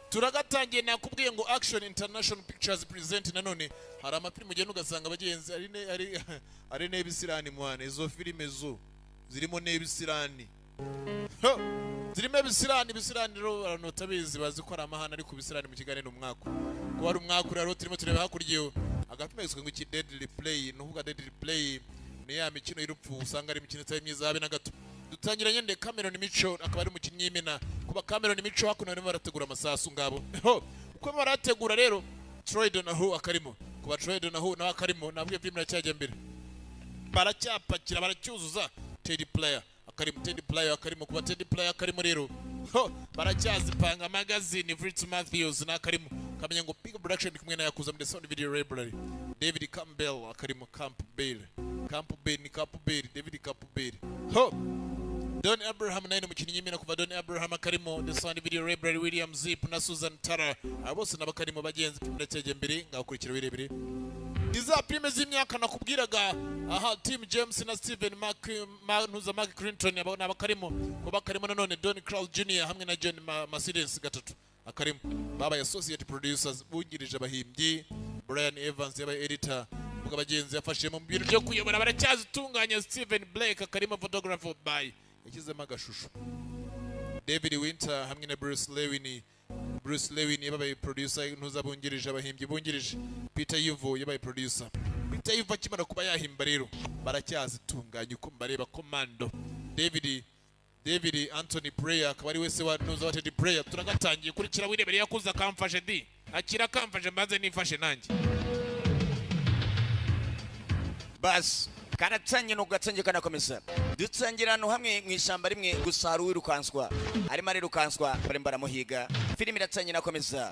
Turagatangiye. Nakubwiye ngo Action International Pictures present. Nanone hari amafilime ugenda ugasanga abagenzi ari n'ebisirani mwana. Izo filime zo zirimo n'ebisirani. Ho! Zirimo ebisirani. Ibisirani rero abantu batabizi bazi ko ari amahane, ariko ibisirani mu kiganiro ni umwaku. Kuba ari umwaku rero, turimo tureba hakurya iyo agafilime yiswe ngo iki? Deadly Play. Ni ukuvuga Deadly Play ni ya mikino y'urupfu, usanga ari imikino itari myiza habe na gato. Dutangiranye nde? Cameron Mico, akaba ari umukinnyi w'imena. Kuba Cameron Mico, hakuno barimo barategura amasasu ngabo. Ho! Uko barategura rero, Troy Donahue akarimo. Kuba Troy Donahue nawe akarimo, nabwo filime iracyajya mbere, baracyapakira, baracyuzuza. Teddy Player akarimo, Teddy Player akarimo. Kuba Teddy Player akarimo rero, ho, baracyazipanga magazine. Fritz Matthews n'akarimo. Kamenya ngo Big Production kumwe na Yakuza muri Sound Video Library. David Campbell akarimo, Campbell, Campbell ni Campbell, David Campbell. Ho! Don Abraham nawe ni umukinnyi w'imena. Kuva Don Abraham akarimo, The Sound Video Library, William Zip na Susan Tara, abo bose n'abakarimo bagenzi. Ndacyajya mbere, ngakurikira wirebere iza filime z'imyaka nakubwiraga aha. Tim James na Steven Mark Ntuza Mark Clinton, abo ni abakarimo. Kuba bakarimo nanone, Don Crow Jr hamwe na John Mercedes gatatu akarimo, babaye associate producers, bungirije abahimbyi. Brian Evans yabaye editor. Ubwo abagenzi yafashe mu bintu byo kuyobora, baracyazitunganya. Steven Blake akarimo, photographer by yashyizemo agashusho. David Winter hamwe na Bruce Lewin. Bruce Lewin yabaye producer, ntuza bungirije abahimbyi bungirije. Peter Yuvo yabaye producer. Peter Yuvo akimara kuba yahimba rero, baracyazitunganya uko mbareba. Commando David Anthony Prayer akaba ari wese wa ntuza wa Teddy Prayer. Turagatangiye, kurikira wirebere. Yakuza akamfashe di akira akamfashe, mbanze nifashe nanjye. Basi karatangiye, nuko gatangiye kanakomeza. Dutangira ahantu hamwe mu ishyamba rimwe, gusa hari uwirukanswa, arimo arirukanswa, barimo baramuhiga. Filime iratangiye inakomeza.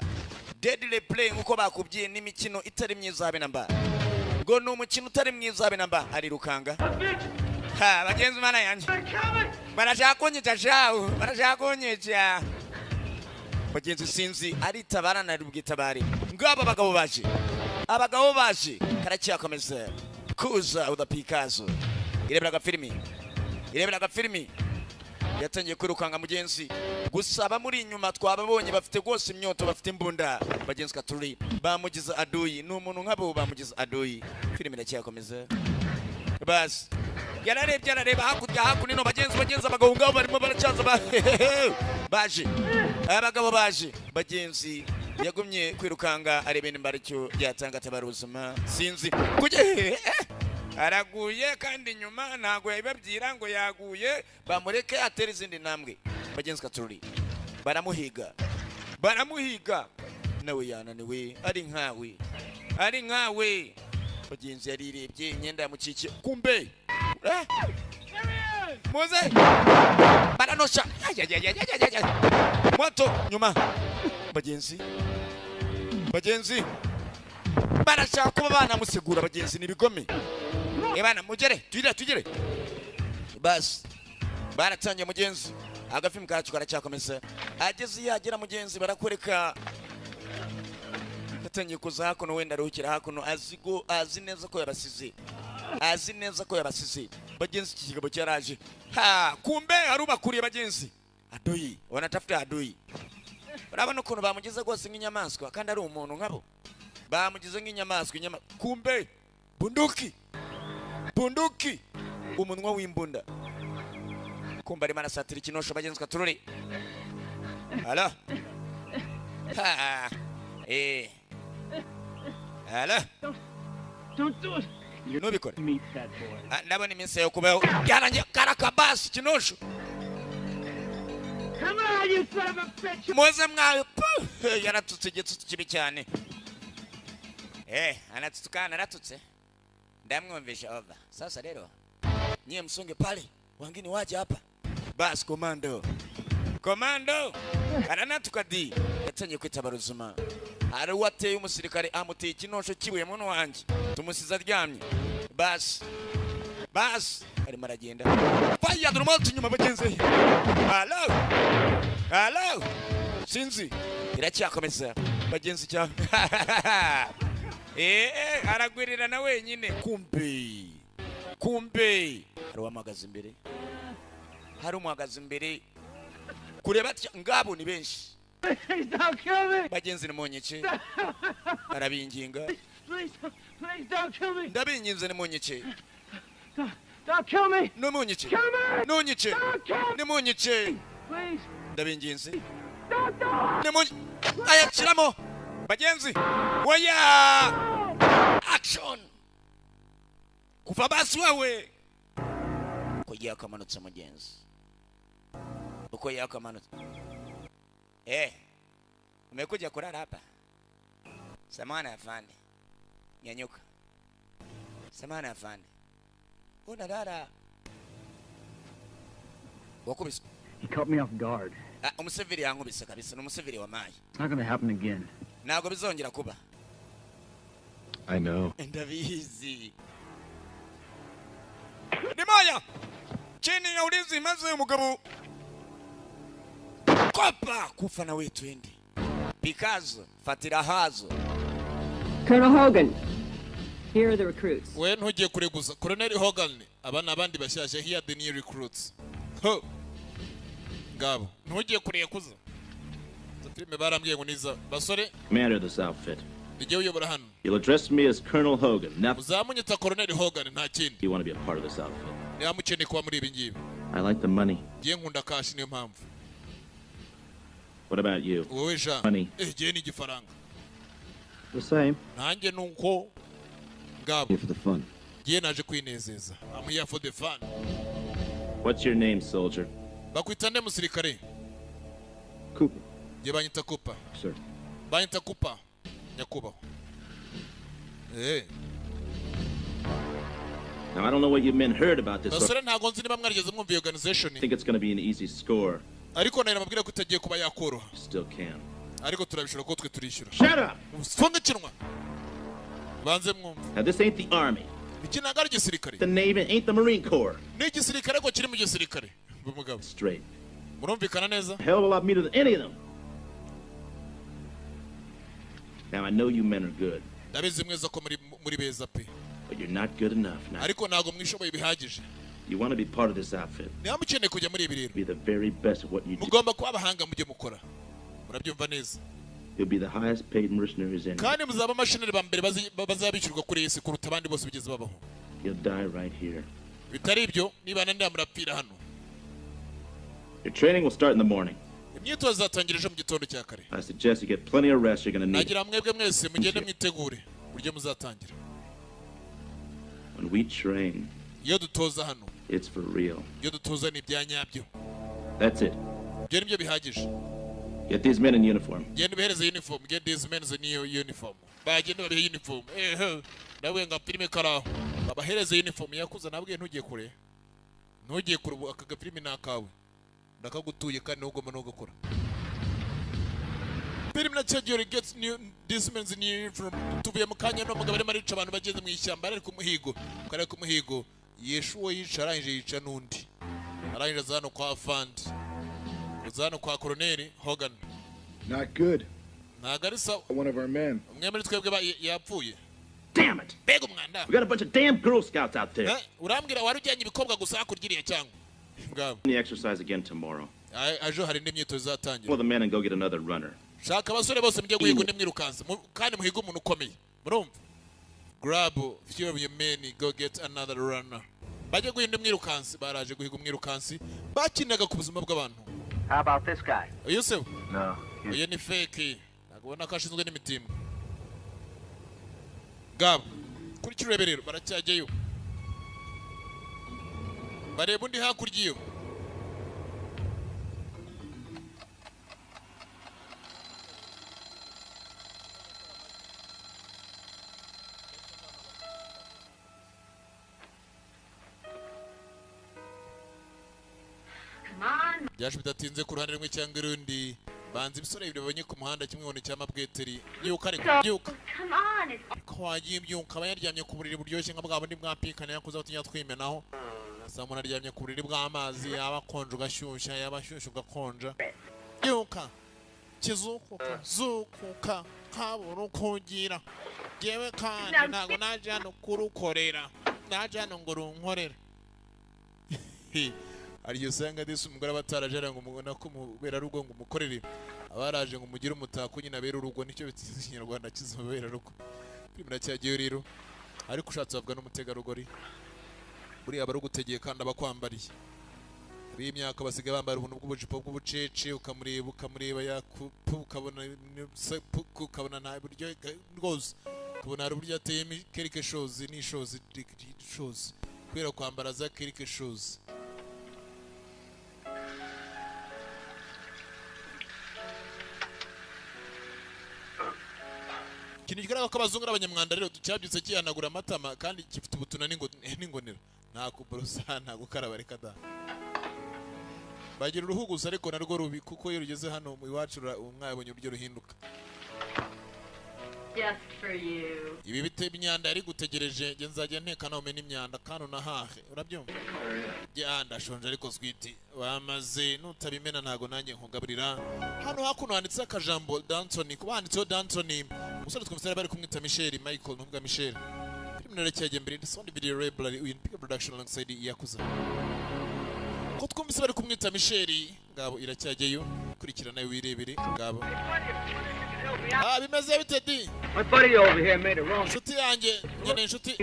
Deadly Play, nk'uko bakubwiye, n'imikino itari myiza habe na mba, ngo ni umukino utari mwiza habe na mba. Arirukanga. Ha, bagenzi, mana yanjye, barashaka kunyica shawu, barashaka kunyica bagenzi. Sinzi aritabara nari bwitabare. Ngabo abagabo baje, abagabo baje. Karacyakomeza kuza udapikazo. Irebera agafilimi, irebera agafilimi. Yatangiye kwirukanga mugenzi, gusa abamuri inyuma twababonye, bafite rwose imyoto, bafite imbunda bagenzi. Katuri bamugize aduyi, ni umuntu nk'abo, bamugize aduyi. Filimi iracyakomeza. Basi yararebye, arareba hakurya, hakuno ino bagenzi, bagenzi, abagabo ngabo barimo baracyaza baje, abagabo baje bagenzi. Yagumye kwirukanga arebe nimba aricyo yatanga atabara ubuzima. Sinzi kujya araguye, kandi inyuma ntabwo yabibabwira ngo yaguye, bamureke atere izindi ntambwe bagenzi. Katururi baramuhiga, baramuhiga, nawe yananiwe, ari nkawe, ari nkawe bagenzi. Yarirebye imyenda yamucikiye, kumbe muze baranosha. Ay, ay, ay, ay, ay, ay, ay. Moto nyuma bagenzi, bagenzi barashaka kuba banamusigura bagenzi, ni ibigome. Ebana mugere, tugire, tugire. Basi baratangiye mugenzi, agafilmu kacu karacyakomeza. Ageze iyo agera mugenzi, barakwereka yatangiye kuza hakuno, wenda aruhukira hakuno, azi go, azi neza ko yabasize, azi neza ko yabasize bagenzi. Iki kigabo cyaraje. Ha, kumbe harubakuriye bagenzi, adui wanatafuta adui. Urabona ukuntu bamugize rwose nk'inyamaswa, kandi ari umuntu nkabo, bamugize nk'inyamaswa inyama. Kumbe bunduki, bunduki, umunwa w'imbunda. Kumbe arimo arasatira ikinosho bagenzi. Katururi halo, ha, halo. Don't do it. Ntubikore. Meet that boy. Ah, ndabona iminsi yo kubaho yarangiye. Karakabasi kinosho. Come on, you son of a bitch! Muze mwawe. Puh! Yaratutse igitutsi kibi cyane. Anatutukana, aratutse, ndamwumvisha over. Sasa rero nyie msonge pale, wengine waje hapa. Basi komando, komando aranatuka di. Yatangiye kwitaba ruzima. Hari uwateye umusirikare, amuteye ikinosho kibuye muntu wanjye, tumusize aryamye. Basi basi arimo aragenda. Fire, dore umunsi inyuma bagenzi. Halo, halo, sinzi, iracyakomeza bagenzi cyane. Aragwirirana wenyine. Kumbe, kumbe hari uwamuhagaze imbere, hari umuhagaze imbere. Kureba atya, ngabo ni benshi. Please don't kill me. Bagenzi, nimunyice, arabinginga. Please, please don't kill me. Ndabinginze, nimunyice. Don't kill me. Nimunyice. Kill me. Nunyice. Don't kill me. Nimunyice. Please. Ndabinginze. Don't do it. Nimunyice. Ayashyiramo, bagenzi. Oya, action kuva basi wewe uko yakamanutse, mugenzi, uko yakamanutse. Eh, umekuja kulala hapa? Samahani afande. Nyanyuka. Samahani afande, unalala wakubise. He caught me off guard. Ah, umusivili yankubise kabisa, ni umusivili wa mayi. It's not gonna happen again. Ntabwo bizongera kuba. I know. Ndabizi. Ni moya chini ya ulinzi, maze umugabo kopa kufa nawe twende pikazo fatira hazo. Colonel Hogan, here are the recruits. We ntugiye kureguza Colonel Hogan, aba ni abandi bashyashya. Here the new recruits. Ho, ngabo, ntugiye kurekuza. Izo filime barambwiye ngo niza basore. Commander of this outfit. Nijye uyobora hano. You'll address me as Colonel Hogan. Nothing. Muzamunyita Colonel Hogan, nta kindi. You want to be a part of this outfit. Niba mukeneye kuba muri ibi ngibi. I like the money. Ngiye nkunda cash, niyo mpamvu. What about you? Wowe Jean? Money. Eh, ngiye ni igifaranga. The same. Nanjye nuko, ngabo. Here for the fun. Ngiye naje kwinezeza. I'm here for the fun. What's your name, soldier? Bakwita nde, musirikare? Cooper, Ngiye banyita Cooper. sir. Banyita Cooper, nyakubahwa. Eh. Now, I don't know what you men heard about this. Basore, ntabwo nzi niba mwarigeze mwumva iyo organization. I think it's going to be an easy score. Ariko nari nababwira ko itagiye kuba yakoroha. You still can. Ariko turabishobora kuko twe turishyura. Shut up! Funga ikinwa, banze mwumve. Now, this ain't the Army. Iki ntabwo ari igisirikare. The Navy ain't the Marine Corps. Ni igisirikare ariko kiri mu gisirikare. Mbe mugabo. Straight. Murumvikana neza? Hell of a lot meaner than any of them. Now, I know you men are good, Ndabizi mweza ko muri beza pe. but you're not good enough now. Ariko ntabwo mwishoboye bihagije. You want to be part of this outfit. Niba mukeneye kujya muri ibi rero, Be the very best at what you do. mugomba kuba abahanga mu byo mukora, murabyumva neza? You'll be the highest paid mercenaries in. Kandi muzaba amashinari ba mbere bazabishyurwa kuri iyi si kuruta abandi bose bigeze babaho. You'll die right here. Bitari ibyo, niba nanira murapfira hano. Your training will start in the morning. Imyitozo izatangira ejo mu gitondo cya kare. I suggest you get plenty of rest. You're going to need it. Nagira mwebwe mwese mugende mwitegure uburyo muzatangira. When we train, Iyo dutoza hano, it's for real. iyo dutoza ni ibya nyabyo. That's it. Ibyo nibyo bihagije. Get these men in uniform. Genda ubihereze uniform. Get these men the new uniform. Bagende babihe uniform. Ehe, ndabwiye ngo filime karaho babahereze uniform. Yakuza nabwiye ntugiye kure, ntugiye kure. Ubu aka gafilime ni akawe, ndakagutuye kandi niwe ugomba no gukora filime na cyagiye. Get new these men the new uniform. Tuvuye mu kanya no mugabo arimo arica abantu bageze mu ishyamba, ari ku muhigo, kare ku muhigo yesha uwo yica, arangije yica n'undi, arangije aza hano kwa afandi, aza hano kwa Colonel Hogan. Not good. Ntabwo ari sawa. One of our men. Umwe muri twebwe yapfuye. Damn it! Mbega umwanda! We got a bunch of damn Girl Scouts out there. Eh, urambwira wari ujyanye ibikobwa gusa hakurya iriya cyangwa bwabo? The exercise again tomorrow. Ejo hari indi myitozo izatangira. Pull the men and go get another runner. Shaka abasore bose mujye guhiga undi mwirukansa, kandi muhige umuntu ukomeye, murumva? Grab few of your men, go get another runner. Bajye guhiga undi mwirukansi. Baraje guhiga umwirukansi, bakinaga ku buzima bw'abantu. How about this guy? Uyu se we? No. Uyu ni fake, ntabwo ubona ko ashinzwe n'imitimba ngabo? Kurikira urebe rero, baracyajyayo bareba undi hakurya iyo. Come on. Byaje bidatinze, ku ruhande rumwe cyangwa urundi banza ibisore bibiri babonye ku muhanda, kimwe ngo cyamabweteri. Byuka ariko, byuka. Come on. It's Ko wagiye byuka, aba yaryamye ku buriri buryoshye nka bwa bundi bwapikana yakuze batinya twimenaho. Asa umuntu aryamye ku buriri bw'amazi, yaba akonje ugashyushya, yaba ashyushye ugakonja. Byuka kizukuka zukuka, kabura uko ugira. Yewe, kandi ntabwo naje hano kurukorera, naje hano ngo runkorere. Hari igihe usanga disi umugore aba ataraje ngo umubona ko umubera rugo ngo umukorere. Abaraje ngo mugire umutako nyine abere urugo, nicyo bitsinze ikinyarwanda kizobera rugo. Filime iracyagiye rero, ariko ushatse bavuga n'umutegarugori. Buriya barugutegeye kandi abakwambariye. B'imyaka basigaye bambara ubuntu bw'ubujipo bw'ubucece, ukamureba ukamureba yakupu ukabona ukabona nta buryo rwose, ukabona hari uburyo ateyemo quelque chose ni chose chose kubera kwambara za quelque chose. Ikintu kigaragara ko abazungu ari abanyamwanda rero, cyabyutse kihanagura amatama kandi gifite ubutuna n'ingonero, nta kuborosa nta gukaraba, reka da. Bagira uruhu gusa ariko narwo rubi, kuko iyo rugeze hano mu iwacu mwabonye uburyo ruhinduka. Just for you. Ibi bite imyanda yari gutegereje, nge nzajya nteka nawe umena imyanda kandi unahahe, urabyumva? Ya ndashonje ariko sweet wamaze nutabimena ntago nanjye nkugaburira. Hano hakuno handitseho akajambo Danton, kuba handitseho Danton, umusore twumvise bari kumwita Michel Michael, ntuvuga Michel. Filime iracyajya mbere, the sound video library in Pick Production alongside Yakuza. Ko twumvise bari kumwita Michel, ngabo iracyajyayo, kurikirana wirebere ngabo. Ah, bimeze bite di? My buddy over here made a wrong. Inshuti yanjye, nyene inshuti.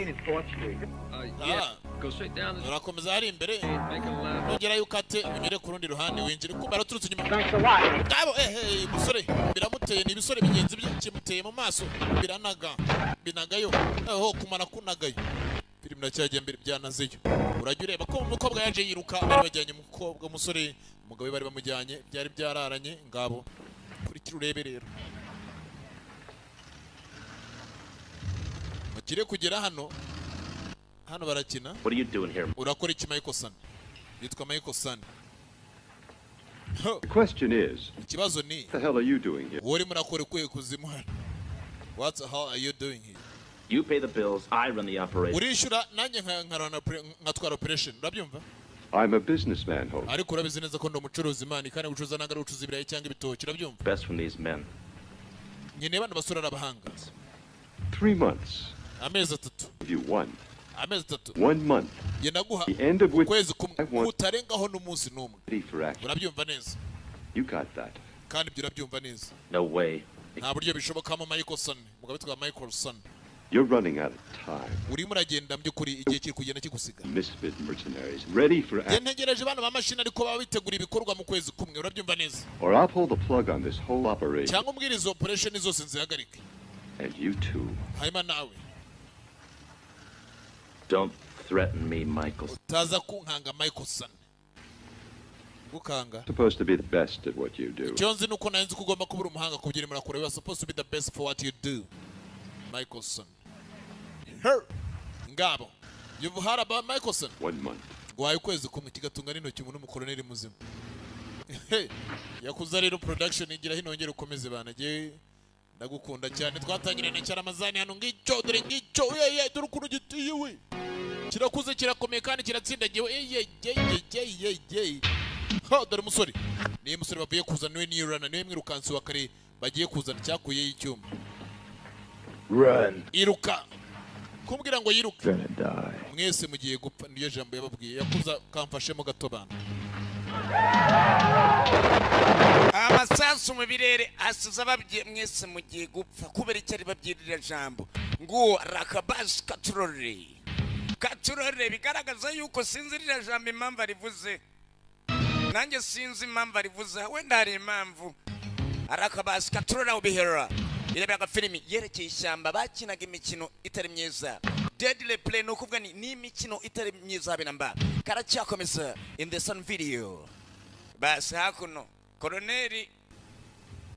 Yeah. Go straight down the Urakomeza hari imbere. make a left. Nugerayo ukate unyure ku rundi ruhande winjire, kumba araturutse inyuma. Thanks a lot. Ngabo ehe, umusore biramuteye, ni ibisore bigenzi bye kimuteye mu maso, biranaga binagayo, aho kumara kunagayo. Filime iracyajya mbere byanazeyo. Urajya ureba ko umukobwa yaje yiruka, bari bajyanye umukobwa umusore, umugabo we bari bamujyanye, byari byararanye ngabo. Kurikira urebe rero. Mukire kugera hano. Hano barakina. What are you doing here? Urakora iki Michael San? Yitwa Michael San. The question is, Ikibazo ni what the hell are you doing here? wowe urimo urakora ukuye kuzimu hano? What the hell are you doing here? You pay the bills, I run the operation. Urishyura nanjye nkatwara operation, urabyumva? I'm a businessman, Hope. Ariko urabizi neza ko ndi umucuruzi imana, kandi gucuruza ntabwo ari ugucuruza ibirayi cyangwa ibitoki, urabyumva? Best from these men. Nkeneye bano basore ari abahanga. 3 months. Amezi atatu. Give you one. Amezi atatu. 1 month. Njye ndaguha The end of which ukwezi kumwe I want utarengaho n'umunsi n'umwe. ready for action. Urabyumva neza? You got that. Kandi ibyo urabyumva neza. No way. Nta buryo bishobokamo Michaelson, umugabo witwa Michaelson. You're running out of time. Urimo uragenda by'ukuri igihe kiri kugenda kigusiga. Misfit mercenaries ready for Njye action. ntegereje bano bamashini ariko baba bitegura ibikorwa mu kwezi kumwe, urabyumva neza? Or I'll pull the plug on this whole operation. Cyangwa umbwire izo operation zose nzihagarike. And you too. Hanyuma nawe Don't threaten me, Michael. utaza kunkanga Michaelson. Gukanga. Supposed to be the best at what you do. Icyo nzi nuko nari nzi ko ugomba kuba uri umuhanga ku byo urimo urakora. You are supposed to be the best for what you do. Michaelson. Her. Ngabo. You've heard about Michaelson. 1 month. Guhaye ukwezi kumwe kigatunga n'intoki umuntu w'umukoloneli muzima. Hey, Yakuza rero production igira hino yongere ukomeze bana. Njye ndagukunda cyane, twatangiranye na Cyaramazani hano ngicyo, dore ngicyo, ye dore ukuntu gitiye we. Kirakuze kirakomeye kandi kiratsindagiwe. Ye ye ye ye ye. Ha, dore umusore. Niye musore bavuye kuzana niwe nirana, niwe mwirukansi wa kare bagiye kuzana cyakuye y'icyuma. Run. Iruka. Kumbwira ngo yiruke. Gonna die. Mwese mugiye gupfa, niyo jambo yababwiye. Yakuza kamfashemo gato bana. Amasasu mu birere asize ababwiye mwese mugiye gupfa, kubera icyo ari babyirira jambo nguwo rakabazi katurore katurore, bigaragaza yuko sinzi ririya jambo impamvu arivuze, nanjye sinzi impamvu arivuze, wenda hari impamvu. Arakabazi katurore ubihera irebera filimi yerekeye ishyamba bakinaga imikino itari myiza, deadly play, ni ukuvuga ni imikino itari myiza habe na mba. Karacyakomeza in the sun video. Basi hakuno Koloneli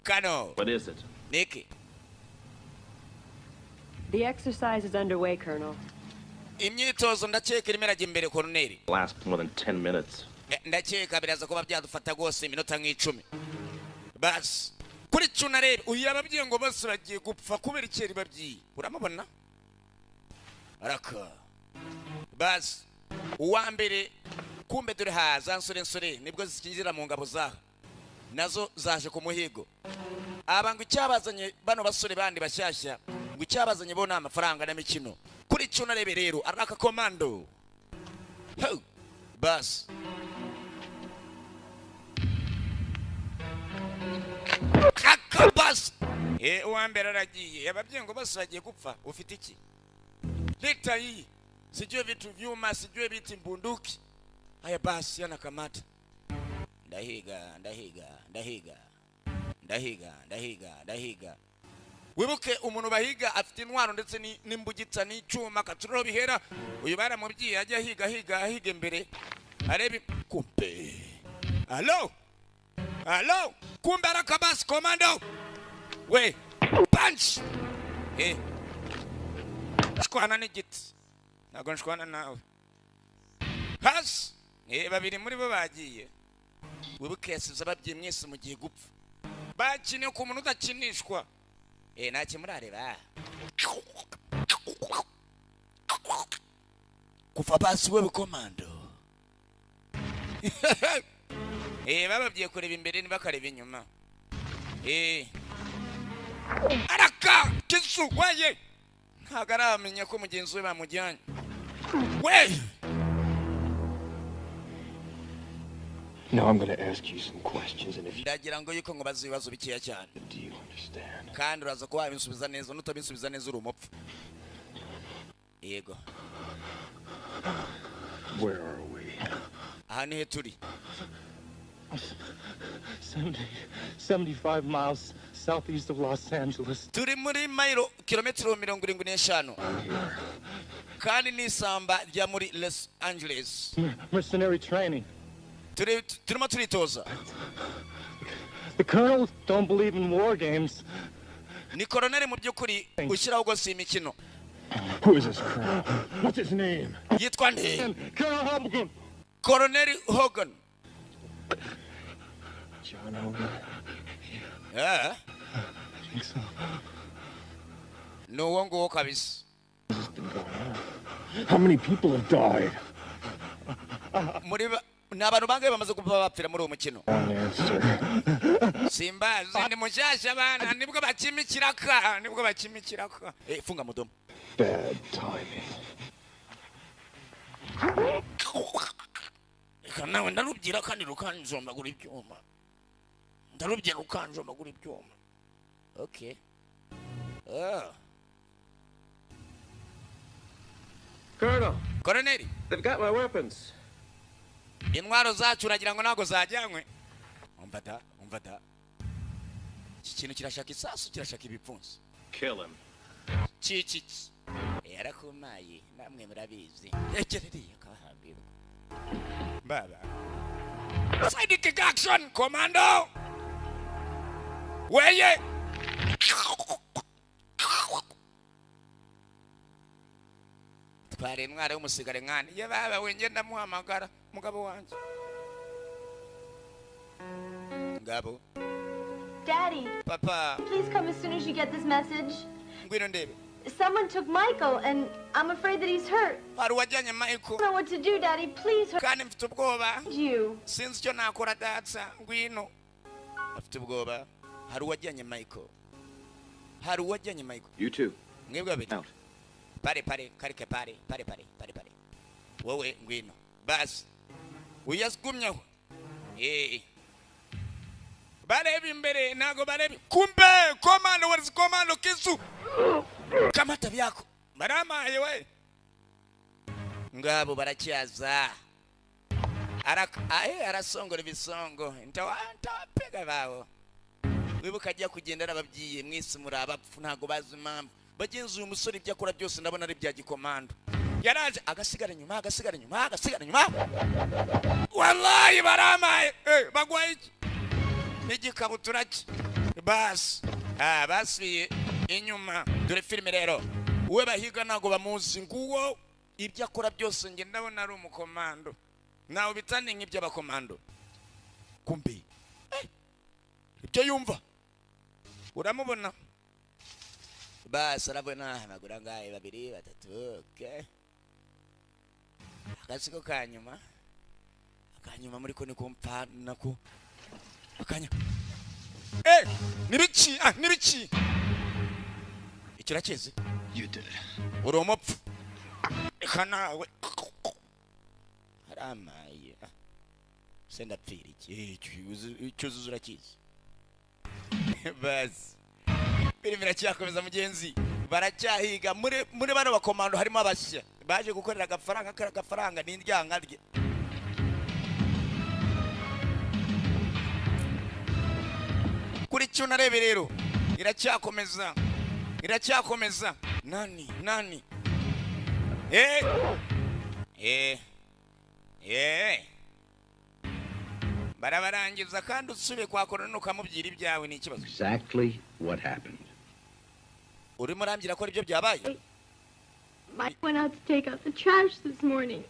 Kano. What is it? Niki. The exercise is underway, Colonel. Imyitozo ndakeka irimo irajya imbere, Koloneli. Last more than 10 minutes. Ndakeka biraza kuba byadufata rwose iminota nk'icumi. Basi kuri cuna rero uyu yababwiye ngo bose bagiye gupfa kubera icyo babyiye. Uramubona? Araka. Basi uwa mbere kumbe dore haza nsore nsore nibwo zikinjira mu ngabo zaho. Nazo zaje ku muhigo. Aba ngo icyabazanye bano basore bandi bashyashya, ngo icyabazanye bo ni amafaranga n'imikino. Kuri cuna rebe rero araka komando. Ho! Basi. Araka basi, uwa mbere aragiye. Ababyeyi ngo bose bagiye gupfa. Ufite iki? Leta hii, sijue vitu vyuma, sijue vitu bunduki. Haya basi, anakamata. Ndahiga, ndahiga, ndahiga, ndahiga, ndahiga, ndahiga. Wibuke umuntu bahiga afite intwaro ndetse n'imbugitsa n'icyuma katuriro bihera. Uyu baramubwiye ajya ahiga, ahiga, ahiga imbere arebe. Kumbe alo alo, kumbe arakabasi. Komando we, punch. Shwana n'igiti, ntabwo nshwana nawe hasi. Babiri muri bo bagiye. Wibuke yasize ababyeyi, mwese mugiye gupfa. Bakiniye ku muntu udakinishwa. Ntacyo murareba kuva basi we bikomando. Bababwiye kureba imbere, ntibakareba inyuma. Araka kisu weye, ntabwo aramenya ko mugenzi we bamujyanye we. Now I'm going to ask you some questions, and if you Ndagira ngo yuko nkubaza ibibazo bikeya cyane. Do you understand? Kandi uraza kuba wabisubiza neza. Nutabisubiza neza, uri umupfu. Yego. Where are we? Aha nihe turi? 70, 75 miles southeast of Los Angeles. Turi muri mayiro kilometero 75, kandi ni isamba rya muri Los Angeles. Mercenary training. Turi turimo turitoza. The colonels don't believe in war games. Ni koroneri mu by'ukuri ushyiraho rwose iyi mikino. Who is this colonel? What's his name? Yitwa nde? Colonel Hogan. Koroneri Hogan. John Hogan. Eh, I think so. Ni uwo nguwo kabisa. Has this been going on? How many people have died? Muri ni abantu bangahe bamaze kuba bapfira muri uwo mukino? Wrong answer. Simbazi, ni mushyashya bana, nibwo bakimikiraka, nibwo bakimikiraka. Funga mudomo. Bad timing. Reka nawe, ndarubyira kandi rukanjombagura ibyuma, ndarubyira rukanjombagura ibyuma. Okay, ah. Colonel, Koroneri. They've got my weapons. Intwaro zacu uragira ngo ntabwo zajyanywe? Umva da, umva da, iki kintu kirashaka isasu, kirashaka ibipfunsi. Kill him. Ciciki yarakumaye, namwe murabizi. Egereriye akabahambirwa baba. Sidekick action, commando weye. Twara intwaro y'umusigare nkani ye baba we. Ngenda muhamagara mugabo wanjye ngabo. Daddy, Papa. Please come as soon as you get this message. Ngwino ndebe. Someone took Michael, and I'm afraid that he's hurt. Hari uwajyanye Michael. I don't know what to do, Daddy. Please hurt Kandi mfite ubwoba. you. Sinzi icyo nakora, data, ngwino. Afite ubwoba, hari uwajyanye Michael, hari uwajyanye Michael. You too. Mwebwe babiri. Out. Pare pare karike pare pare pare pare pare. Wowe ngwino basi. Uyasugumyeho. Bareba imbere, ntago bareba. Kumbe komando warizi, komando kisu kamata byako baramaye we. Ngabo baracyaza. Aye, arasongora ibisongo. Ntawapega bawo. Wibuka ajya kugenda arababwiye, mwese muri abapfu. Ntago bazi impamvu bagenzi. Uyu musore ibyo akora byose ndabona ari bya gikomando. Yaraje agasigara inyuma, agasigara inyuma, agasigara inyuma. Wallahi baramaye. Bagwaye iki n'igikabutura cye basi. Basubiye inyuma. Dore filime rero, uwe bahiga ntabwo bamuzi. Nguwo, ibyo akora byose njye ndabona ari umukomando, ntawe bitane nk'iby'abakomando. Kumbe ibyo yumva uramubona basi, arabona amaguru angahe? Babiri, batatu. Okay, akasiko ka nyuma, akanyuma muri ko niko mpfa nako akanya. Nibiki? Nibiki? Icyo urakizi? You did it. Uri umupfu. Reka nawe, haramaye. Se ndapfira iki? Icyuzuzo urakizi? Basi, filime iracyakomeza mugenzi, baracyahiga. Muri bano bakomando harimo abashya baje gukorera agafaranga. Kari agafaranga ni indyanga rye. Kuri cyo narebe rero, iracyakomeza, iracyakomeza. Nani nani? Eh eh eh, barabarangiza. Kandi usubiye kwa korona ukamubwira ibyawe ni ikibazo. Exactly what happened. Urimo urambwira ko aribyo byabaye? Mike went out to take out the trash this morning.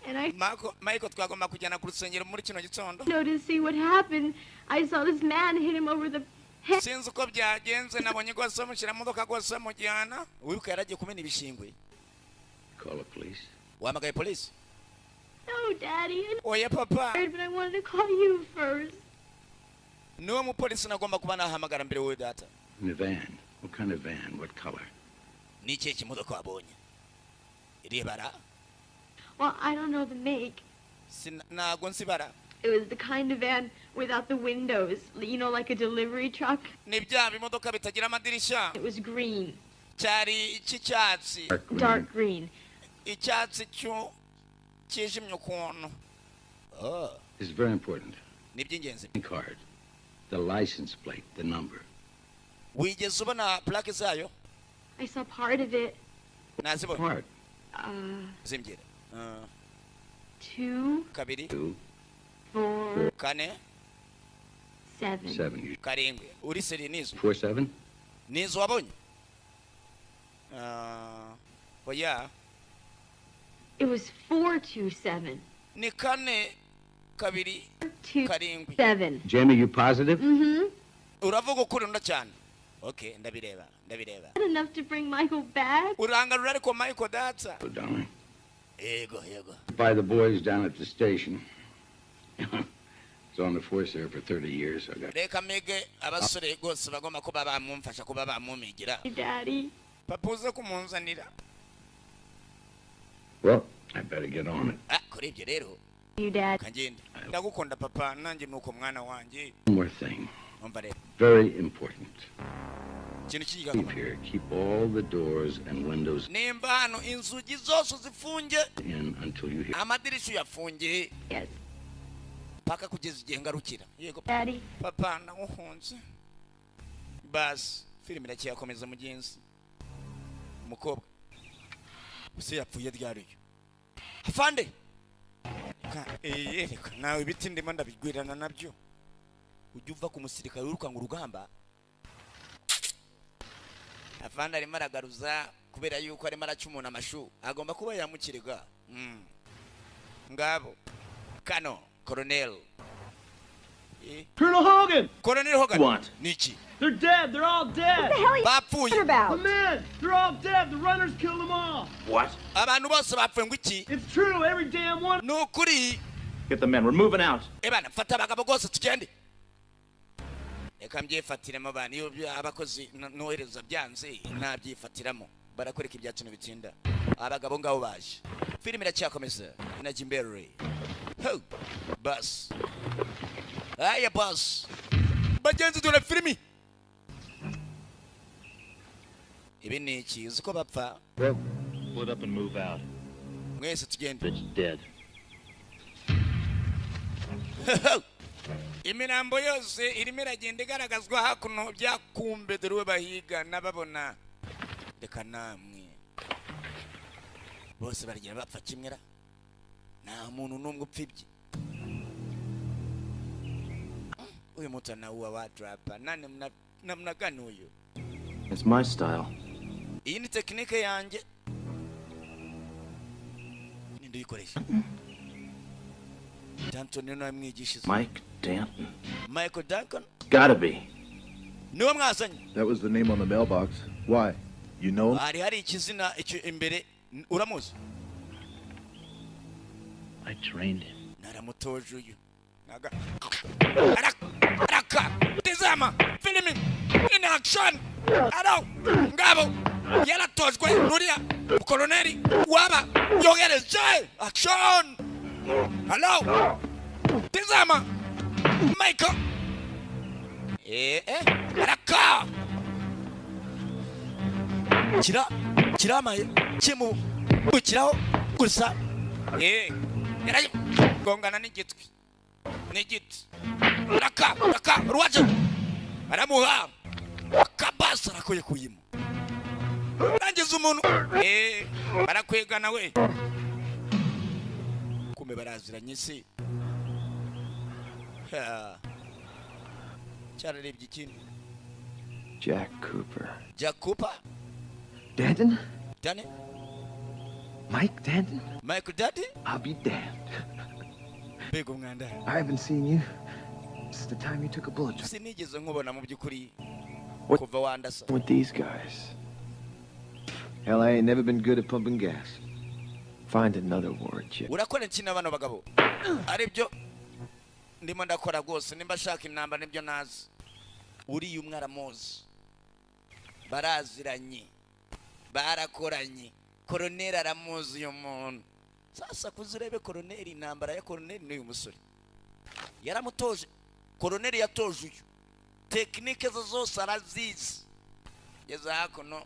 And I Marco, Michael twagomba kujyana ku rusengero muri kino gitondo. noticed see what happened. I saw this man hit him over the head. Sinzi uko byagenze, nabonye rwose bamushyira mu modoka, rwose bamujyana. Wibuka yaragiye kumena ibishingwe. Call the police. Wahamagaye polisi? No, Daddy. I Oya papa. but I wanted to call you first. Niwe mupolisi nagomba kuba nahamagara mbere, wowe data. In the van. What kind of van? What color? Ni ikihe kimodoka wabonye? Irihe bara? Well, I don't know the make. Ntago nzi ibara. It was the kind of van without the windows, like a delivery truck. Ni bya bimodoka bitagira amadirishya. It was green, Cyari icy'icyatsi. Dark green. Icyatsi cyo kijimye ukuntu. Oh. This is very important. Ni iby'ingenzi. Card. The license plate, the number. Wigeze ubona plaque zayo? I saw part of it. Nazibona. Part. Zimbwira. 2, 2, 2, 4, 4, 7. 7. You 7. Uri seri nizo? 4 7? Nizo wabonye? Oya. It was 4 2 7. Ni 4 2 2 7. 7. Jamie, you positive? Mm-hmm. Uravuga ukuri nda cyane. Okay, ndabireba, ndabireba. Not enough to bring Michael back. Urangarura ariko Michael data. Oh, darling. Yego, yego. By the boys down at the station. Was on the force there for 30 years. I got Reka mege abasore rwose bagomba kuba bamumfasha kuba bamumigira. Daddy. Papa uze kumunzanira. Well, I better get on it. Ah, kuri ibyo rero. You, Dad. Kangende. Ndagukunda papa, nanjye nuko mwana wanjye. One more thing. Umva rero. Very important. Ikintu Keep cy'ingirakamaro. here. Keep all the doors and windows Nimba hano inzugi zose uzifunge, in until you hear. amadirishya uyafunge. Yes. Paka kugeza igihe ngarukira. Yego. Daddy. Papa ndagukunze. Basi, filime iracyakomeza mugenzi. Umukobwa. Ese yapfuye ryari? Afande. Reka nawe ibiti ndimo ndabigwirana nabyo. Ujya uva ku musirikare wirukanga urugamba. Afande arimo aragaruza kubera yuko arimo araca umuntu amashu. Agomba kuba yamukirega. Ngabo. Kano, Colonel. Colonel Hogan! Colonel Hogan. What? Niki. They're dead! They're all dead! What the hell are you Bapfuye. talking about? The men! They're all dead! The runners killed them all! What? Abantu bose bapfuye ngo iki? It's true, every damn one! Ni ukuri. Get the men. We're moving out. Ebana, fata abagabo rwose tugende. Reka mbyifatiremo bana, iyo abakozi nohereza byanze nabyifatiramo. Barakwereka ibyacu ntibitinda. Abagabo ngabo baje. Filime iracyakomeza. Inajya imbere. Ho! Bas. Aya bas. Bagenzi dore filimi. Ibi ni iki? Uzi ko bapfa? Split up and move out. Mwese tugende. It's dead. Imirambo yose irimo iragenda igaragazwa hakuno byakumbe, dore uwe bahiga n'ababona. Reka namwe bose baragenda bapfa kimwe ra, nta muntu n'umwe upfa ibye. Uyu mtu anaua watu hapa. Nani namna gani huyu? It's my style. Iyi ni tekinike yanjye. Ninde uyikoresha? Danton niwe namwigishije. Mike Danton. Michael Duncan Gotta be. niwe mwazanye. That was the name on the mailbox. Why? You know him? Hari ikizina icyo imbere, uramuzi? I trained him. Naramutoje uyu. Naga araka tizama filimi in action. Aro ngabo yaratojwe nuriya koloneli waba yogereje action. Hello, tizama Michael. Raka kira kiramaye kimu gukiraho gusa gongana n'igitwi n'igiti. Raka raka ruwaje baramuha kabasa rakoye kuyimo rangiza umuntu barakwegana we kume baraziranye se cyararebye ikindi. Jack Cooper. Jack Cooper. Danton? Danny? Mike Danton? Michael Danton? I'll be damned. Mbega umwanda. I haven't seen you since the time you took a bullet. Sinigeze nkubona mu by'ukuri kuva wandasa. With these guys. Hell, I ain't never been good at pumping gas. Find another war, Jack. Urakora iki na bano bagabo? Aribyo ndimo ndakora rwose nimba shaka intambara nibyo nazi. Uriya umwe aramuzi. Baraziranye. Barakoranye. Koroneri aramuzi uyu muntu. Sasa kuzurebe koroneri, intambara ya koroneri n'uyu musore. Yaramutoje. Koroneri yatoje uyu. Tekinike ze zose arazizi. Ngeze hakuno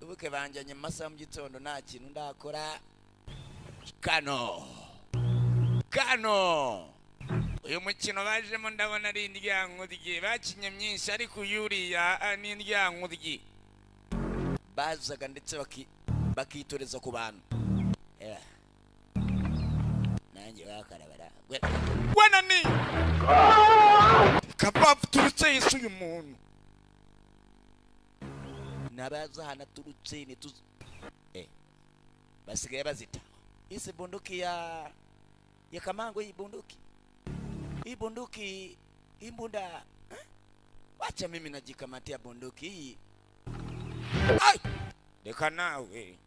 ubuke banjyanye mu masaha mu gitondo nta kintu ndakora. Kano. Kano. Uyu mukino bajemo ndabona ari indyankurye bakinye myinshi ariko uyuriya ni indyankurye. Bazaga ndetse bakitoreza ku bantu. Nanjye bakarabara. Wana ni kabafu turutse Yesu uyu muntu. Nabaza hana turutse ni tuz basigaye bazita. Isi bunduki ya Kamango, hii bunduki. Hii bunduki, hii bunda. Wacha mimi najikamatia bunduki hii. Ai! Reka nawe.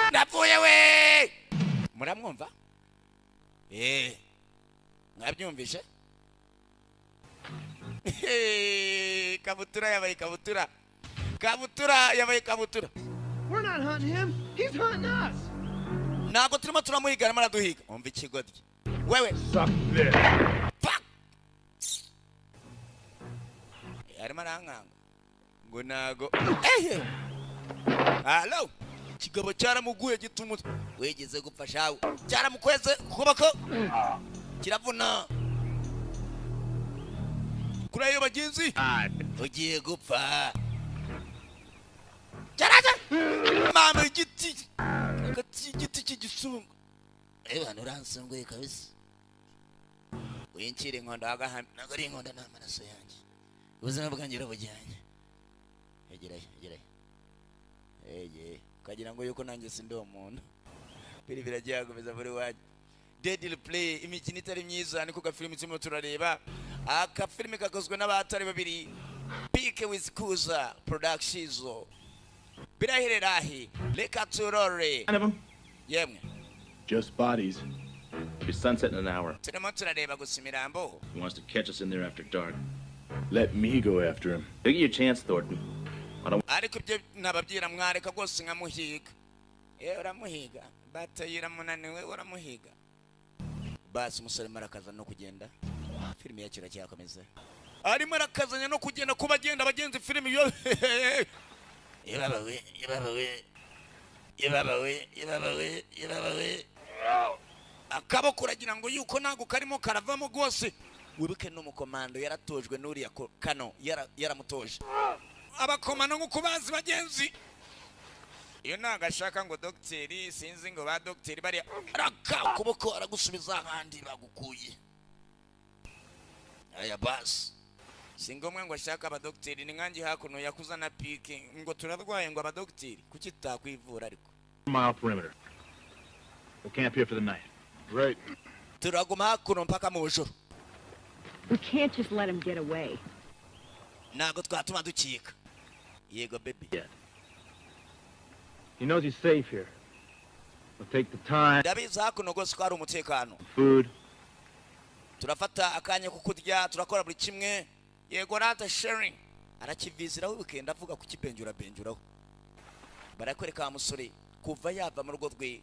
Ndapfuye we! Muramwumva? Mwabyumvishe? Kabutura yabaye kabutura. Kabutura yabaye kabutura. We're not hunting him. He's hunting us. Ntabwo turimo turamuhiga, arimo araduhiga. Umva ikigoryi. Wewe. Suck this. Fuck. Arimo arankanga. Ngo nago. Hello. Kigabo cyaramuguye gituma wegeze gupfa shawe. Cyaramukweze kuboko. Kiravuna. Kuri ayo bagenzi. Ugiye gupfa. Cyaraje. Mama igiti. Igiti cy'igisungu. Ebana uransunguye kabisa. Winkire inkondo agahamye. Ntabwo ari inkondo ni amaraso yanjye. Ubuzima bwanjye urabujyanye. Egerayo, egerayo. Ege, ukagira ngo yuko nanjye sindi uwo muntu. Biri biragiye gukomeza buri wajye. Deadly Play, imikino itari myiza niko gafilimi turimo turareba. Aka filimi kakozwe n'abatari babiri. Pike with Kuza Productions. Birahererahi. Reka turore. Yemwe. Just bodies. It'll be sunset in an hour. Turimo turareba gusa imirambo. He wants to catch us in there after dark. Let me go after him. You'll get your chance, Thornton. I don't. Ariko ibyo nababwira mwareka rwose nkamuhiga. Uramuhiga. Batayira munaniwe uramuhiga. Basi umusore marakaza no kugenda. Filimi yacu iracyakomeza. Arimo arakazanya no kugenda kuba agenda abagenzi filimi yo. Ibabawe, ibabawe. Ibabawe, ibabawe, ibabawe. Akaboko uragira ngo yuko ntago karimo karavamo rwose. Wibuke n'umukomando yaratojwe n'uriya kano yaramutoje. Abakomando nk'uko bazi bagenzi. Iyo ntago ashaka ngo dogiteri sinzi ngo ba dogiteri bari raka ukuboko aragusubiza ahandi bagukuye. Aya basi. Si ngombwa ngo ashaka abadogiteri ni nkanjye hakuno yakuzana pike ngo turarwaye ngo abadogiteri kuki tutakwivura ariko. Mile perimeter. We'll camp here for the night. Right. Turaguma hakuno mpaka mu bujoro. We can't just let him get away. Ntabwo twatuma dukika. Yego baby. Yeah. He knows he's safe here. We'll take the time. Ndabizi hakuno rwose ko hari umutekano. Food. Turafata akanya ko kurya, turakora buri kimwe. Yego rata sharing. Arakiviziraho wikenda avuga kukibenjura benjuraho. Barakwereka wa musore kuva yava mu rugo rwe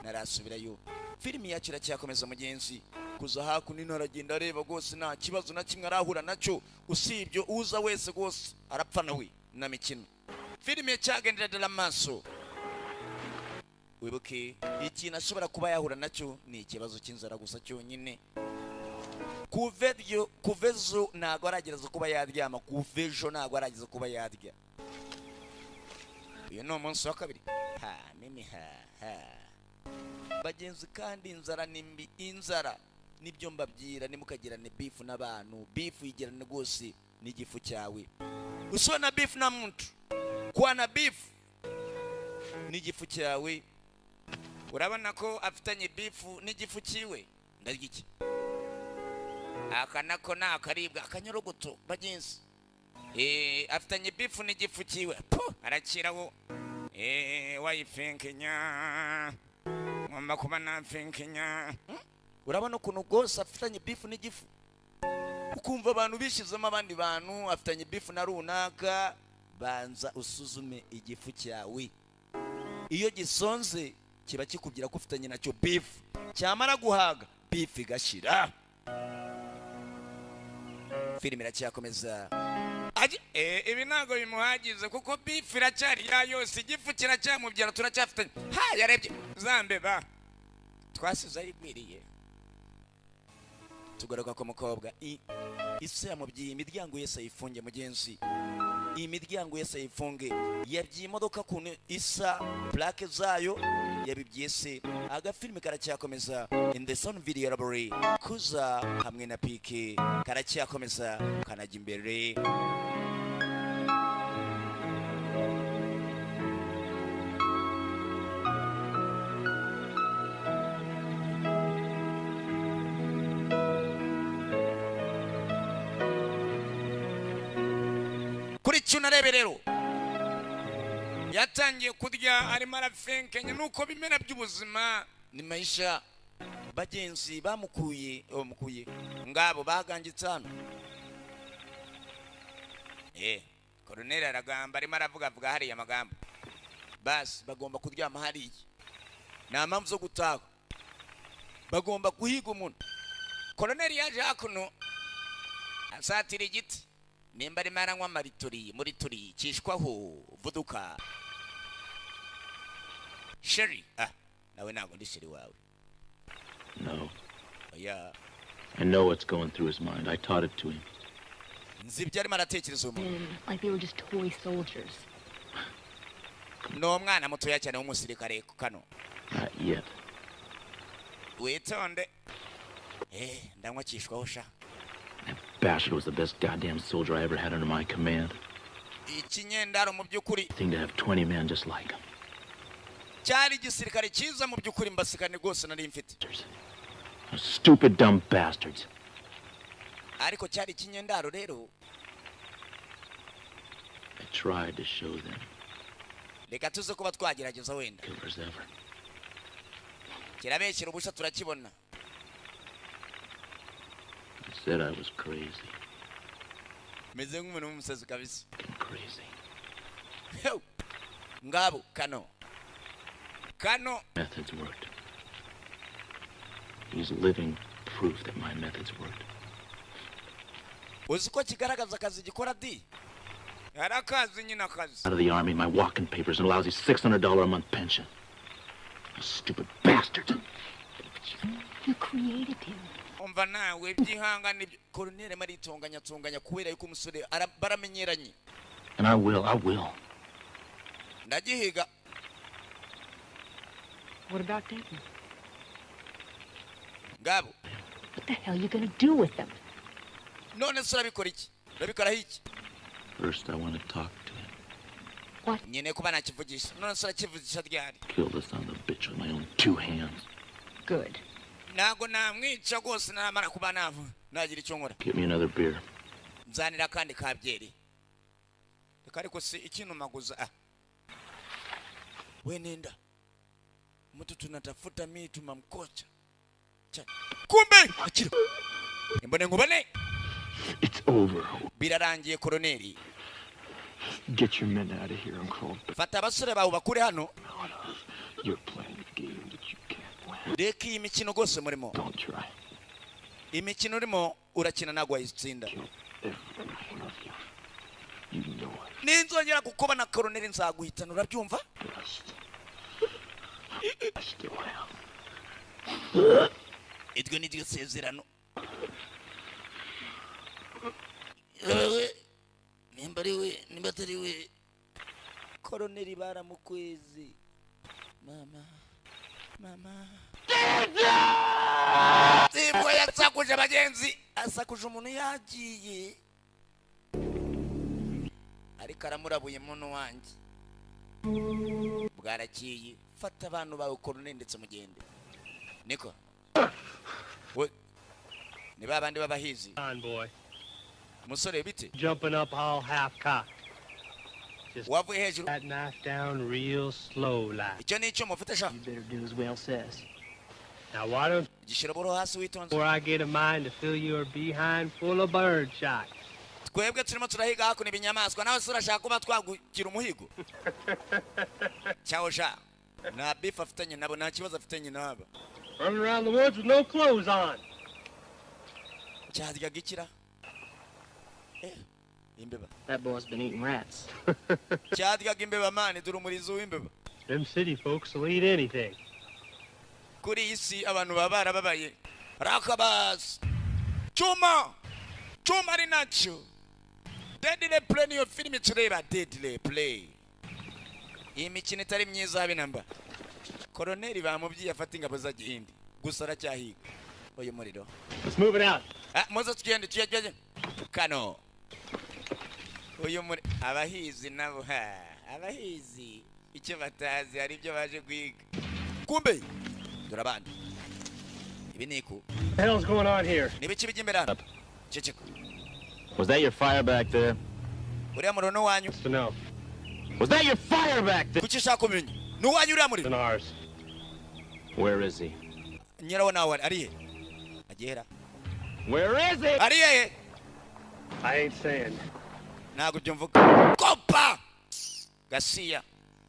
narasubirayo. Filimi yacu iracyakomeza mugenzi. Kuza hakuno aragenda areba rwose, nta kibazo na kimwe arahura nacyo, usibye uza wese rwose arapfa nawe na mikino. Filimi yacyagendera amaso. Wibuke ikintu ashobora kuba yahura nacyo ni ikibazo cy'inzara gusa cyonyine. Kuvezo ntago aragereza kuba yaryama, kuvejo ntago aragereza kuba yarya. Uyu ni umunsi wa kabiri. Ha mimi ha ha. Bagenzi kandi inzara ni mbi, inzara nibyo mbabyira, nimukagirane beef n'abantu, beef yigirane rwose n'igifu cyawe. Usona beef na muntu, kwa na beef n'igifu cyawe. Urabona ko afitanye beef n'igifu cyiwe, ndarya iki? Aka nako ni akaribwa akanyorogoto bagenzi. Afitanye beef n'igifu cyiwe, arakiraho. Wayifinkenya ngomba kuba nafinkenya. Urabona ukuntu rwose afitanye beef n'igifu, ukumva abantu bishizemo abandi bantu, afitanye beef na runaka. Banza usuzume igifu cyawe, iyo gisonze kiba kikubwira ko ufitanye nacyo beef, cyamara guhaga beef igashira. Filime iracyakomeza. Ibi ntago bimuhagize kuko beef iracyari ya yose, igifu kiracyamubyara, turacyafitanye. Ha yarebye zambeba twasize ayigwiriye. Tugaruka ku mukobwa, ise yamubyiye imiryango yese ayifunge mugenzi. Imiryango yese ayifunge, yabyiye imodoka kuntu isa plaque zayo yabibyiye se. Agafilime karacyakomeza in the sound video library, kuza hamwe na PK karacyakomeza kanajya imbere. Kuri cyo narebe rero yatangiye kurya arimo arafenkenya, nuko bimera by'ubuzima ni maisha. Bagenzi bamukuye bamukuye ngabo bagangitse hano. Colonel aragamba arimo aravuga avuga hariya amagambo, basi bagomba kuryama hariya, nta mpamvu zo gutaha, bagomba guhiga umuntu. Colonel yaje hakuno asatira igiti, nimba arimo aranywa maritori muri turi kishwaho vuduka Sherry. Nawe ntabwo ndi Sherry wawe. No. Yeah. I know what's going through his mind. I taught it to him. Nzi ibyo arimo aratekereza umuntu. Like they were just toy soldiers. No mwana mutoya cyane w'umusirikare kano. Not yet. Witonde. Ndanywa kishwaho sha. That bastard was the best goddamn soldier I ever had under my command. Ikinyendaro mu by'ukuri. Thing to have 20 men just like him. Cyari igisirikare cyiza mu by'ukuri, mbasikane rwose nari mfite. Stupid dumb bastards. Ariko cyari ikinyendaro rero. I tried to show them. Reka tuze kuba twagerageza wenda. Killers ever. Kirabeshyira ubusa turakibona. I said I was crazy. Meze nk'umuntu w'umusazi kabisa. Crazy. Ngabo kano. Kano. Methods worked. He's living proof that my methods worked. Uzi ko kigaragaza akazi gikora di? Yarakazi nyina akazi. Out of the army, my walking papers and a lousy $600 a month pension. You stupid bastard. You created him. Umva nawe byihangane Colonel maritonganya tonganya kubera yuko umusore baramenyeranye. And I will. Ndagihiga. What about Denton? Ngabo. What the hell are you gonna do with them? None se urabikora iki? Urabikora iki? First I want to talk to him. What? Nyene kuba nakivugisha. None se urakivugisha ryari? Kill this son of a bitch with my own two hands. Good. Ntago namwica rwose naramara kuba navu nagira icyo nkora. Get me another beer. Nzanira kandi ka byeri. Reka ariko si ikinumaguza. We nenda. Mtu tunatafuta mimi tumamkocha. Kumbe akira. Imbone nkubone. It's over. Birarangiye Colonel. Get your men out of here, Uncle. Fata abasore bawe bakure hano. You're playing a game that you can't Reka iyi mikino rwose murimo. Don't try. Imikino urimo urakina ntabwo wayitsinda. Every one of you. You know it. Ninzongera kukubona, koroneri, nzaguhitana, urabyumva? I still am. Iryo ni ryo sezerano. Yewe, nimba ari we, nimba atari we, koroneri baramukwezi. Mama, mama, sibwo yasakuje abagenzi, asakuje umuntu yagiye, ariko aramurabuye. Muntu wanjye, bwarakiye. Fata abantu bawe, koroneri, ndetse mugende. Niko we ni ba bandi b'abahizi. On, boy. Musore, bite? Jumping up all half cocked. Just wavuye hejuru. That knife down real slow like. Icyo ni icyuma ufite sha. You better do as Whale says. Now why don't gishyira buro hasi witonze. before I get a mind to fill your behind full of bird shot. Twebwe turimo turahiga hakuno ibinyamaswa, nawe se urashaka kuba twagugira umuhigo cyawo sha? Nta beef afitanye nabo, nta kibazo afitanye nabo. Running around the woods with no clothes on. Cyaryaga ikira? Imbeba. That boy's been eating rats. Cyaryaga imbeba, man, dore umurizo w'imbeba. Them city folks will eat anything. Kuri iyi si abantu baba barababaye. Rakabasi cyuma cyuma ari nacyo. Deadly Prey niyo filimi tureba. Deadly Prey, iyi mikino itari myiza habe namba. Koroneri bamubwiye afata ingabo z'agihindi, gusa aracyahiga uyu muriro. Let's move it out. Ah, muze tugende, tujye tujye kano. Uyu muri abahizi nabo, ha, abahizi icyo batazi hari ibyo baje guhiga. Kumbe dore abandi, ibi ni iku. What the hell's going on here? Ni ibiki bijya imbere hano? Ceceka. Was that your fire back there? Uriya muriro ni uwanyu? To know. Was that your fire back there? Kuki ushaka kumenya ni uwanyu uriya muriro? Ours. Where is he? Nyirawo nawe ari he? Agera. Where is he? Ari hehe? I ain't saying. Ntabwo ibyo mvuga. Kopa gasiya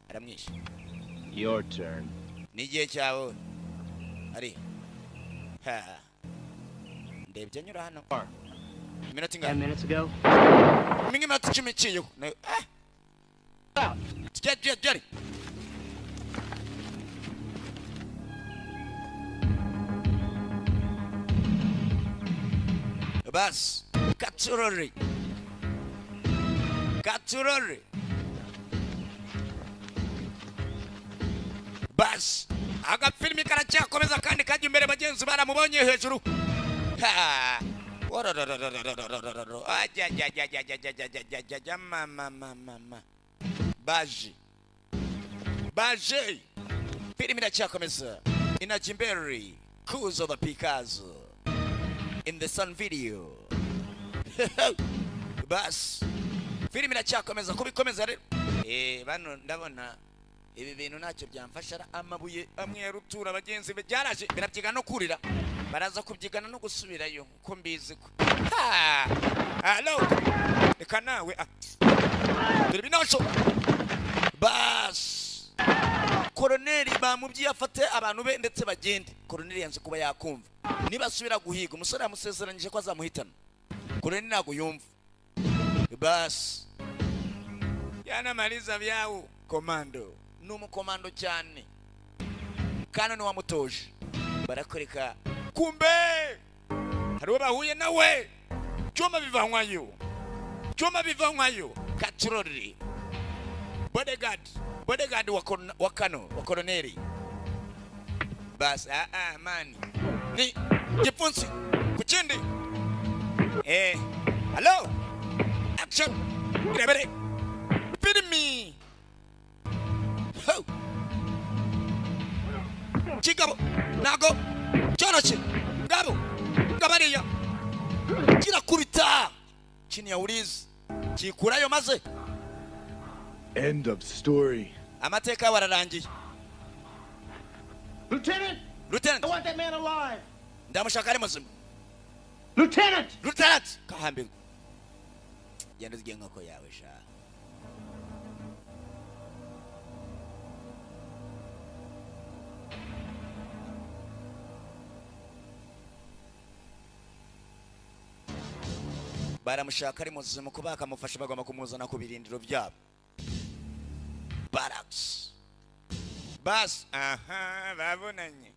aramwishe. Your turn. Ni igihe cyawe. Ari ha, ndebye anyura hano iminota 10 ingana minutes ago. nk'iminota 10 iciyeho. Ah, tujye tujye tujye. Basi katurore, katurore. Basi agafilimi karacyakomeza kandi kajya imbere. Bagenzi, baramubonye hejuru. Ha! Orororororororororo. Ajajajajajajajajajajaj, mama, mama, mama, baje, baje. Filimi iracyakomeza, inajya imbere. Kuzo the Picasso in the sun video. Basi filimi iracyakomeza kubikomeza rero. Bano ndabona ibi bintu ntacyo byamfasha. Amabuye amwe ya rutura, abagenzi be byaraje birabyigana no kurira, baraza kubyigana no gusubirayo uko mbizi ko. Ha! Hello, reka nawe. Ah, dore ibinosho. Basi koroneri bamubwiye afate abantu be ndetse bagende. Koroneri yanze kuba yakumva. Nibasubira guhiga, umusore yamusezeranyije ko azamuhitana. Koroneri ntabwo yumva. Basi yanamaliza byawo. Komando ni umukomando cyane kandi ni wamutoje. Barakwereka kumbe hari uwo bahuye nawe. Cyuma bivanywayo, cyuma bivanywayo. Katurori, bodyguard, bodyguard wa kano wa koroneri. Basi, ah ah, man, ni gipfunsi ku kindi. Hello, action, irebere filimi. Ho! Kigabo ntago cyoroshye. Ngabo ngabariya kirakubita chini ya urizi, kikurayo maze. End of story. Amateka yawe ararangiye. Lieutenant! Lieutenant! I want that man alive! Ndamushaka ari muzima. Lieutenant! Lieutenant! Kahambirwa, genda urye inkoko yawe sha. Baramushaka ari muzima, ko bakamufasha bagomba kumuzana ku birindiro byabo, barracks. Bas aha babonanye,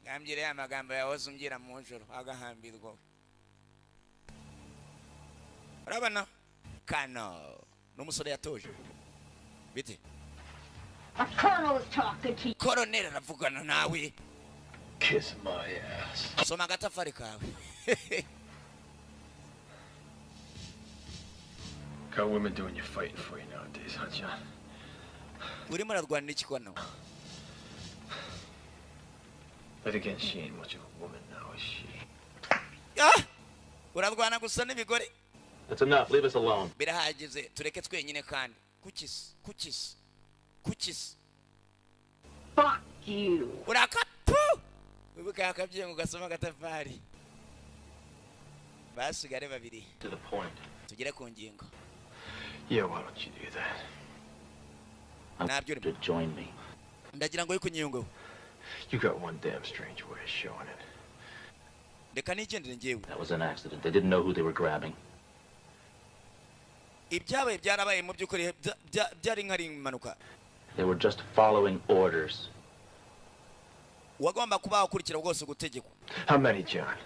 ngambwira ya magambo yahoze umbwira mu joro, agahambirwa. Urabona kano n'umusore yatoje bite? A colonel is talking to you. Koroneri aravugana nawe. Kiss my ass. Soma agatafari kawe. Got women doing your fighting for you nowadays, huh, John? Urimo urarwanira iki kono? But again, she ain't much of a woman now, is she? Ah! Urarwana gusa n'ibigore. That's enough. Leave us alone. Birahageze, tureke twenyine. Kandi kukisi kukisi kukisi. Fuck you. Urakatu wibuke akabyeyi ngo gasoma agatafari, basigare babiri. To the point. Tugere ku ngingo. Yeah, why don't you do that? Ntabyo To join me. Ndagira ngo kunyiyungaho. You got one damn strange way of showing it. Reka nigendere njyewe. That was an accident. They didn't know who they were grabbing. Ibyabaye byarabaye, mu by'ukuri byari nk'ari impanuka. They were just following orders. Wagomba kuba wakurikira rwose gutegekwa. How many, John?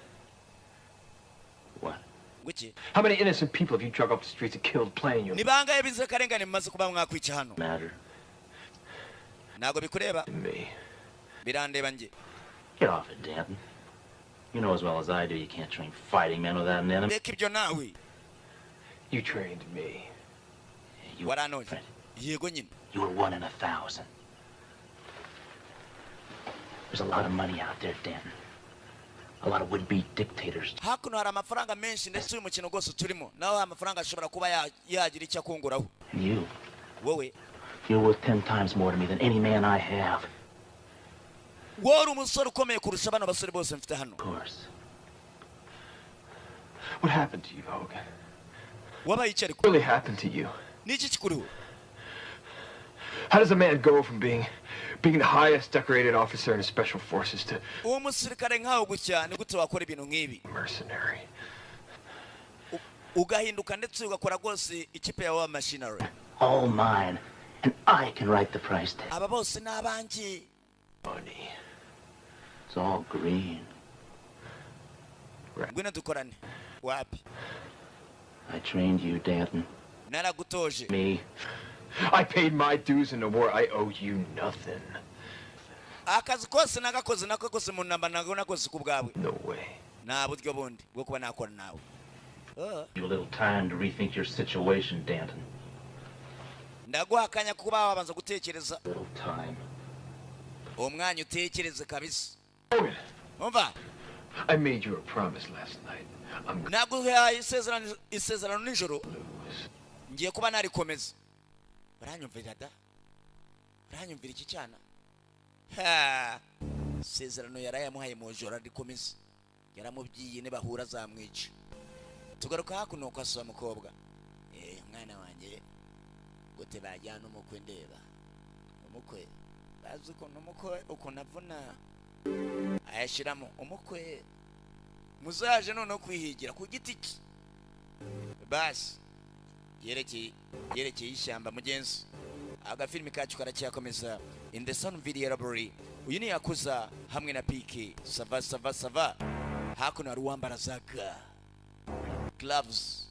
What? Guki? How many innocent people have you drug off the streets and killed playing your Ni bangahe b'inzirakarengane mumaze kuba mwakwica hano? Matter. Ntabwo bikureba. Me? Birandeba njye. Get off it, Danton. You know as well as I do you can't train fighting men without an enemy. Reka ibyo nawe. You trained me. You, Waranoje, yego nyine. you were one in 1,000. There's a lot of money out there, Danton. A lot of would-be dictators. Hakuno hari amafaranga menshi, ndetse uyu mukino rwose turimo nawe amafaranga ashobora kuba yagira icyo akunguraho. And you, Wowe, you're worth 10 times more to me than any man I have. Wowe uri umusore ukomeye kurusha bano basore bose mfite hano. Of course. What happened to you, Hogan? Wabaye iki ariko? What really happened to you? Niki kikuriho? How does a man go from being the highest decorated officer in the special forces to Uwo musirikare nkawe gutya, ni gute wakora ibintu nk'ibi? mercenary? Ugahinduka ndetse ugakora rwose ikipe yawe machinery. All mine. And I can write the price tag. Aba bose ni abanjye. Money. It's all green. Ngwino dukorane. Wapi. I trained you, Danton. Naragutoje. Me. I paid my dues in the war. I owe you nothing. Akazi kose nagakoze, nako kose mu ntambara nako nakoze ku bwawe. No way. Nta buryo bundi bwo kuba nakora nawe. Oh. You a little time to rethink your situation, Danton. Ndaguha akanya kuba wabanza gutekereza. Little time. Uwo mwanya utekereze kabisa. Hogan, Umva. I made you a promise last night. I'm Naguhaye isezerano nijoro, ngiye kuba narikomeza. Uranyumvira da? Uranyumvira iki cyana? Ha, isezerano yarayamuhaye mu joro arikomeza, yaramubwiye nibahura azamwica. Tugaruka hakuno kwa asaba mukobwa. Eh, mwana wanjye, gute bajyana umukwe? Ndeba umukwe, bazi ukuntu umukwe ukuntu avuna ayashyiramo. Umukwe muzaje noneho kwihigira ku giti cye. Basi yerekeye ishyamba. Mugenzi, agafilimi kacu karacyakomeza. In the Sun Video Library, uyu ni Yakuza hamwe na Pike. Ça va, ça va, ça va. Hakuno hari uwambara zaga gloves.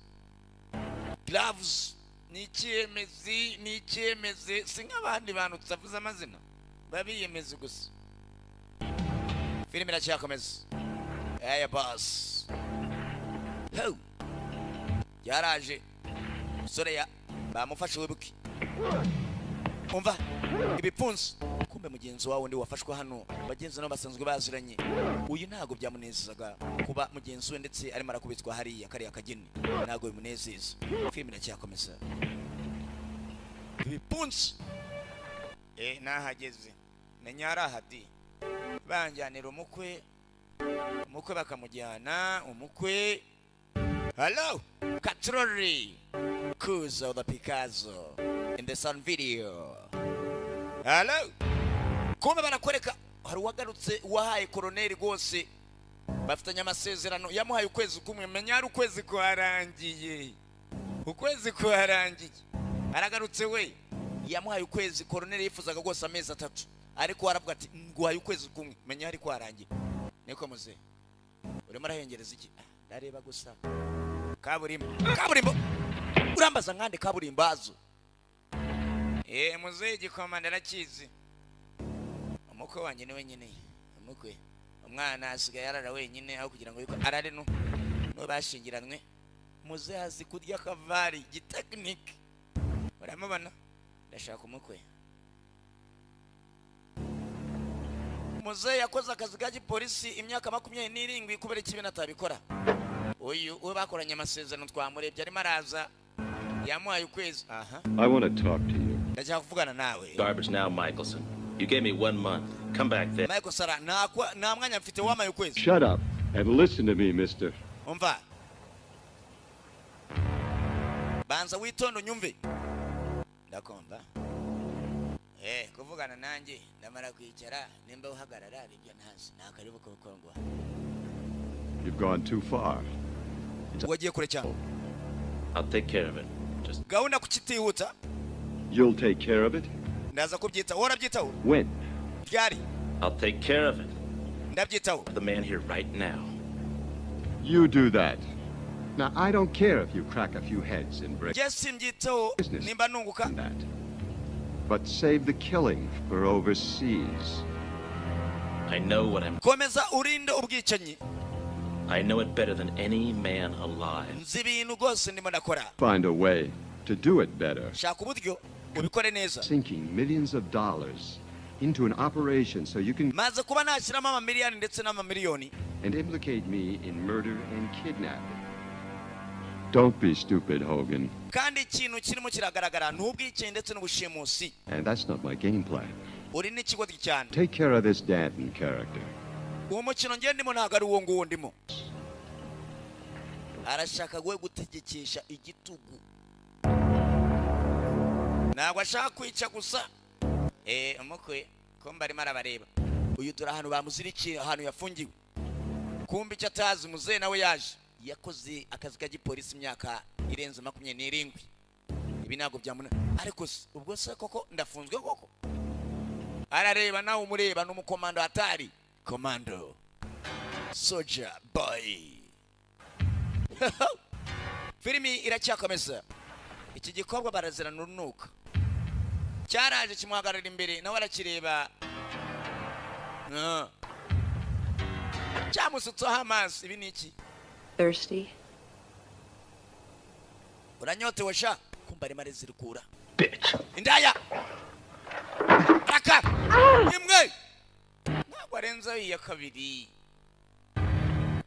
Gloves ni icyemezi, ni icyemezi, si nk'abandi bantu tutavuze amazina babiyemezi gusa. Filime iracyakomeza. Aya basi ho yaraje umusore ya bamufashe. Wibuke, umva ibipfunsi. Kumbe mugenzi wawe undi wafashwe hano, bagenzi nabo basanzwe baziranye. Uyu ntabwo byamunezezaga kuba mugenzi we ndetse arimo arakubitwa hariya kariya kageni, ntabwo bimunezeza. Filime iracyakomeza. Ibipfunsi, eh, nahageze menya arahadi banjyanira umukwe, umukwe bakamujyana umukwe. Hello katrori kuzo the Picasso in the Sun Video. Hello, kumbe barakwereka hari uwagarutse wahaye koroneri rwose. Bafitanye amasezerano, yamuhaye ukwezi kumwe, menya ari ukwezi kwarangiye. Ukwezi kwarangiye. Aragarutse we. Yamuhaye ukwezi, koroneli yifuzaga rwose amezi 3. Ariko aravuga ati nguhaye ukwezi kumwe, menya ari kwarangiye. Niko muze. Urimo arahengereza iki? Ndareba gusa. Kaburimbo. Kaburimbo. Urambaza nkande kaburimbo azo. Muze igikomanda arakizi. Umukwe wanjye ni wenyine. Umukwe. Umwana asigaye arara wenyine aho kugira ngo arare no bashingiranwe. Muze azi kurya kavari gitekinike. Uramubona? Ndashaka umukwe. Muze yakoze akazi ka gipolisi imyaka 27 kubera ikibi natabikora. Uyu uwe bakoranye amasezerano twamurebye arimo araza yamuhaye ukwezi. Aha. I want to talk to you. Ndashaka kuvugana nawe. Garbage now, Michelson. You gave me 1 month. Come back then. Michael Sara, nta mwanya mfite wamaye ukwezi. Shut up and listen to me, mister. Umva. Banza witonde unyumve. Ndakumva. Kuvugana nanjye ndamara kwicara nimba uhagarara ibyo ntazi nakaribu kubikongwa. You've gone too far. Wagiye kure cyane. I'll take care of it. Just gahunda kucitihuta. You'll take care of it? Ndaza kubyita. Wowe urabyitaho? When? Ryari? I'll take care of it. Ndabyitaho. The man here right now. You do that. Now I don't care if you crack a few heads and break. Yes, simbyitaho nimba nunguka. That. But save the killing for overseas. I know what I'm. Komeza urinde ubwicanyi. I know it better than any man alive. Nzi ibintu rwose ndimo ndakora. Find a way to do it better. Shaka uburyo ubikore neza. Sinking millions of dollars into an operation so you can maze kuba nashyiramo amamiliyoni ndetse n'amamiliyoni and implicate me in murder and kidnapping. Don't be stupid, Hogan. Kandi ikintu kirimo kiragaragara n'ubwicanyi ndetse n'ubushimusi. And that's not my game plan. Uri n'ikigoryi cyane. Take care of this Danton character. Uwo mukino ngiye ndimo ntabwo ari uwo nguwo ndimo. Arashaka we gutegekesha igitugu. Ntabwo ashaka kwica gusa. Umukwe kumba arimo arabareba. Uyu dore ahantu bamuzirikiye, ahantu yafungiwe. Kumba icyo atazi muzehe nawe yaje. Yakoze akazi ka gipolisi imyaka irenze 27. Ibi ntabwo byamuna. Ariko ubwo se koko ndafunzwe koko? Arareba nawe umureba n'umukomando atari. Commando Soldier Boy. Filimi iracyakomeza. Iki gikobwa barazirana urunuka. Cyaraje kimuhagarara imbere nawe arakireba. Cyamusutseho amazi. Ibi ni iki? Thirsty. Uranyotewe sha? Kumba arimo arizirikura. Bitch. Indaya. Raka. Imwe. Ntabwo arenzaho iya kabiri.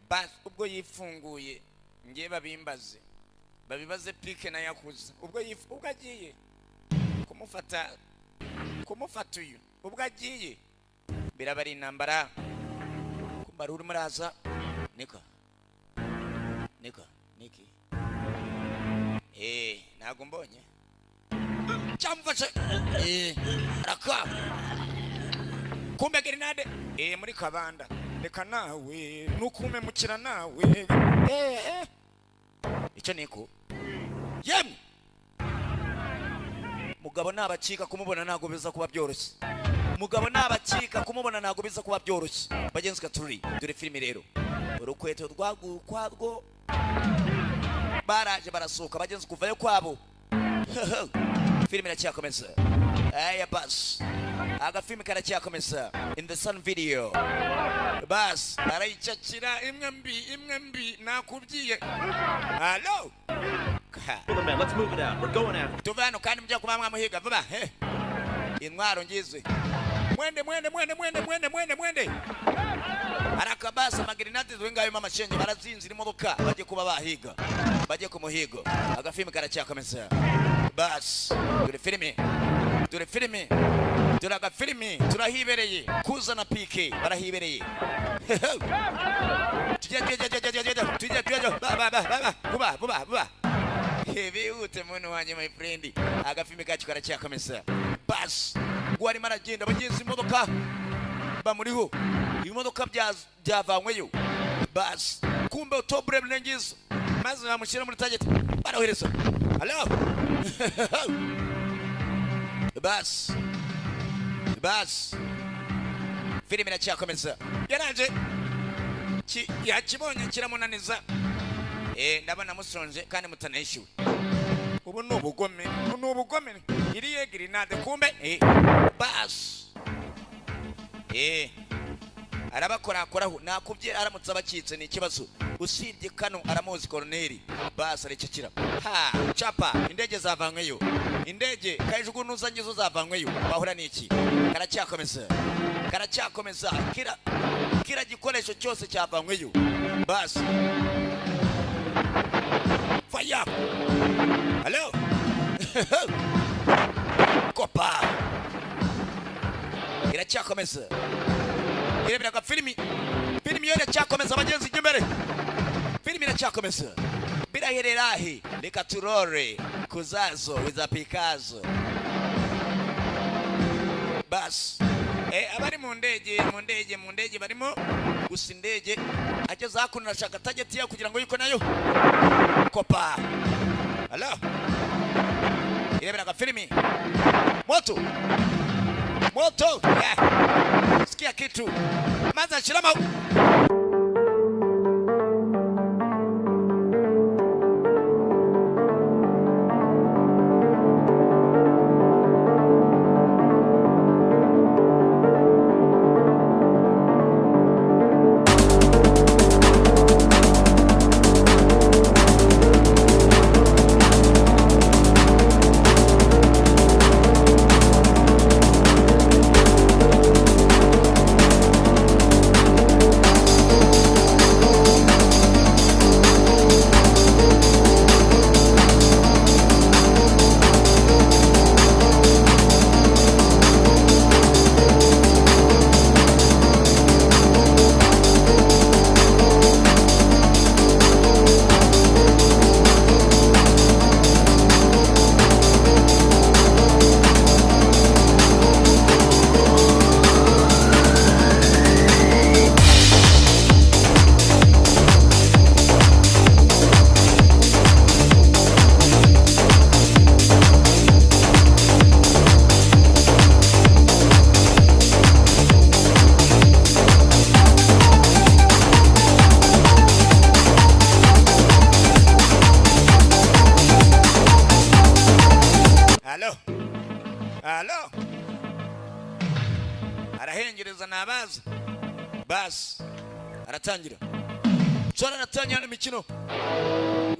Bas ubwo yifunguye ngiye babimbaze. Babibaze pike na yakuza. Ubwo ubwo agiye kumufata uyu. Ubwo agiye birabari intambara. Kumba uri muraza. Niko. Niko, niki. Ntabwo mbonye. Cyamufashe. Raka. Kumbe grenade muri kabanda. Reka nawe nukume mukira nawe. Icyo niko. Yemwe. Mugabo nabacika kumubona ntago biza kuba byoroshye. Mugabo nabacika kumubona ntago biza kuba byoroshye. Bagenzi katuri dore filime rero. Urukweto rwagukwarwo baraje barasohoka bagenzi kuvayo kwabo. Filime iracyakomeza. Aya bas. Agafilme karacyakomeza in the sun video. Bas arayicakira imwe mbi nakubwiye. Hello. Let's move it out. We're going after. Tuve hano kandi mujya kuba mwamuhiga vuba. Intwaro ngize. Mwende mwende mwende mwende mwende mwende mwende. Arakabasa magrenade zwengayo mama shenge barazinzira imodoka baje kuba bahiga. Baje kumuhigo. Agafilme karacyakomeza. Bas dore filime. Dore filime. Dore agafilime turahibereye. Kuzana PK barahibereye. Tujya tujya ba ba ba ba ba ba. Bihute muntu wanjye my friend. Agafilme kacu karacyakomeza. Bas gwari maragenda bagenzi imodoka bamuriho. Ibimodoka byavanyweyo. Bas kumbe utobure mlengizo maze bamushyira muri target barohereza. Hello. Bas. Bas. Filime iracyakomeza. Yaranje yakibonye kiramunaniza. Ndabona musonje kandi mutanishyuwe. Ubu ni ubugome, ni ubugome. Iriye grenade kumbe bas. Arabakorakoraho nakubye aramutse abakitse ni ikibazo. Usibye kano aramuzi koroneri. Bas arekekira. Ha, chapa indege zavanyweyo. Indege kajugunuza ngizo zavanyweyo. Bahura niki? Karacyakomeza. Karacyakomeza kira gikoresho cyose cyavanyweyo. Bas. Fire. Hello. Kopa. Iracyakomeza. Irebera filimi. Filimi yo iracyakomeza abagenzi imbere. Filimi iracyakomeza. Birahererahi reka turore kuzazo wizapikazo. Bas. Abari mu ndege mu ndege mu ndege barimo gusa indege ageze hakuno arashaka target ya kugira ngo yuko nayo kopa. Hello. Irebera filimi. Moto. Moto. Yeah. Sikia kitu. Maza shirama. Hello. Arahengereza nabaza. Bas. Aratangira. Chora aratangira imikino.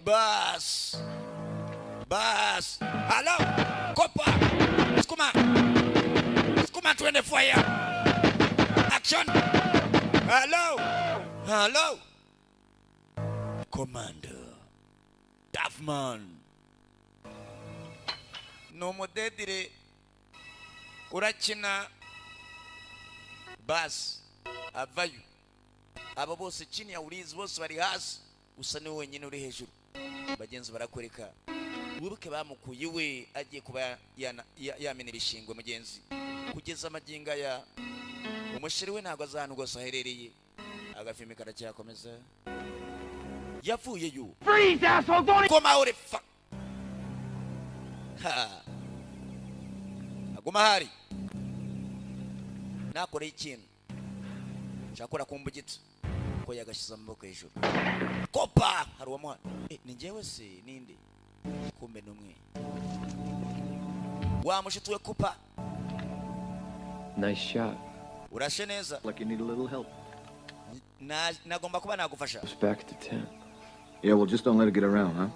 Bas. Bas. Hello. Kopa. Skuma. Skuma twende fire. Action. Hello. Hello. Commander Duffman. No modedire urakina bas avayo abo bose chini ya ulinzi bose bari hasi usa ni wenyine uri hejuru. Bagenzi barakwereka wibuke bamukuye we agiye kuba yamena ibishingwe mugenzi kugeza amaginga ya umushiri we ntago azahantu rwose aherereye. Agafilme karacyakomeza. Yavuyeyo. Freeze asshole, don't koma uri fa. Ha. Aguma hari nakora ikintu nshakora kumbugitse ko yagashize amaboko hejuru. Kopa hari uwamuha. Ni njyewe se ninde kumbe numwe wa mushituwe kupa. Nice shot. Urashe neza. Like you need a little help. Nagomba kuba nagufasha. Back to 10. Yeah, well just don't let it get around, huh?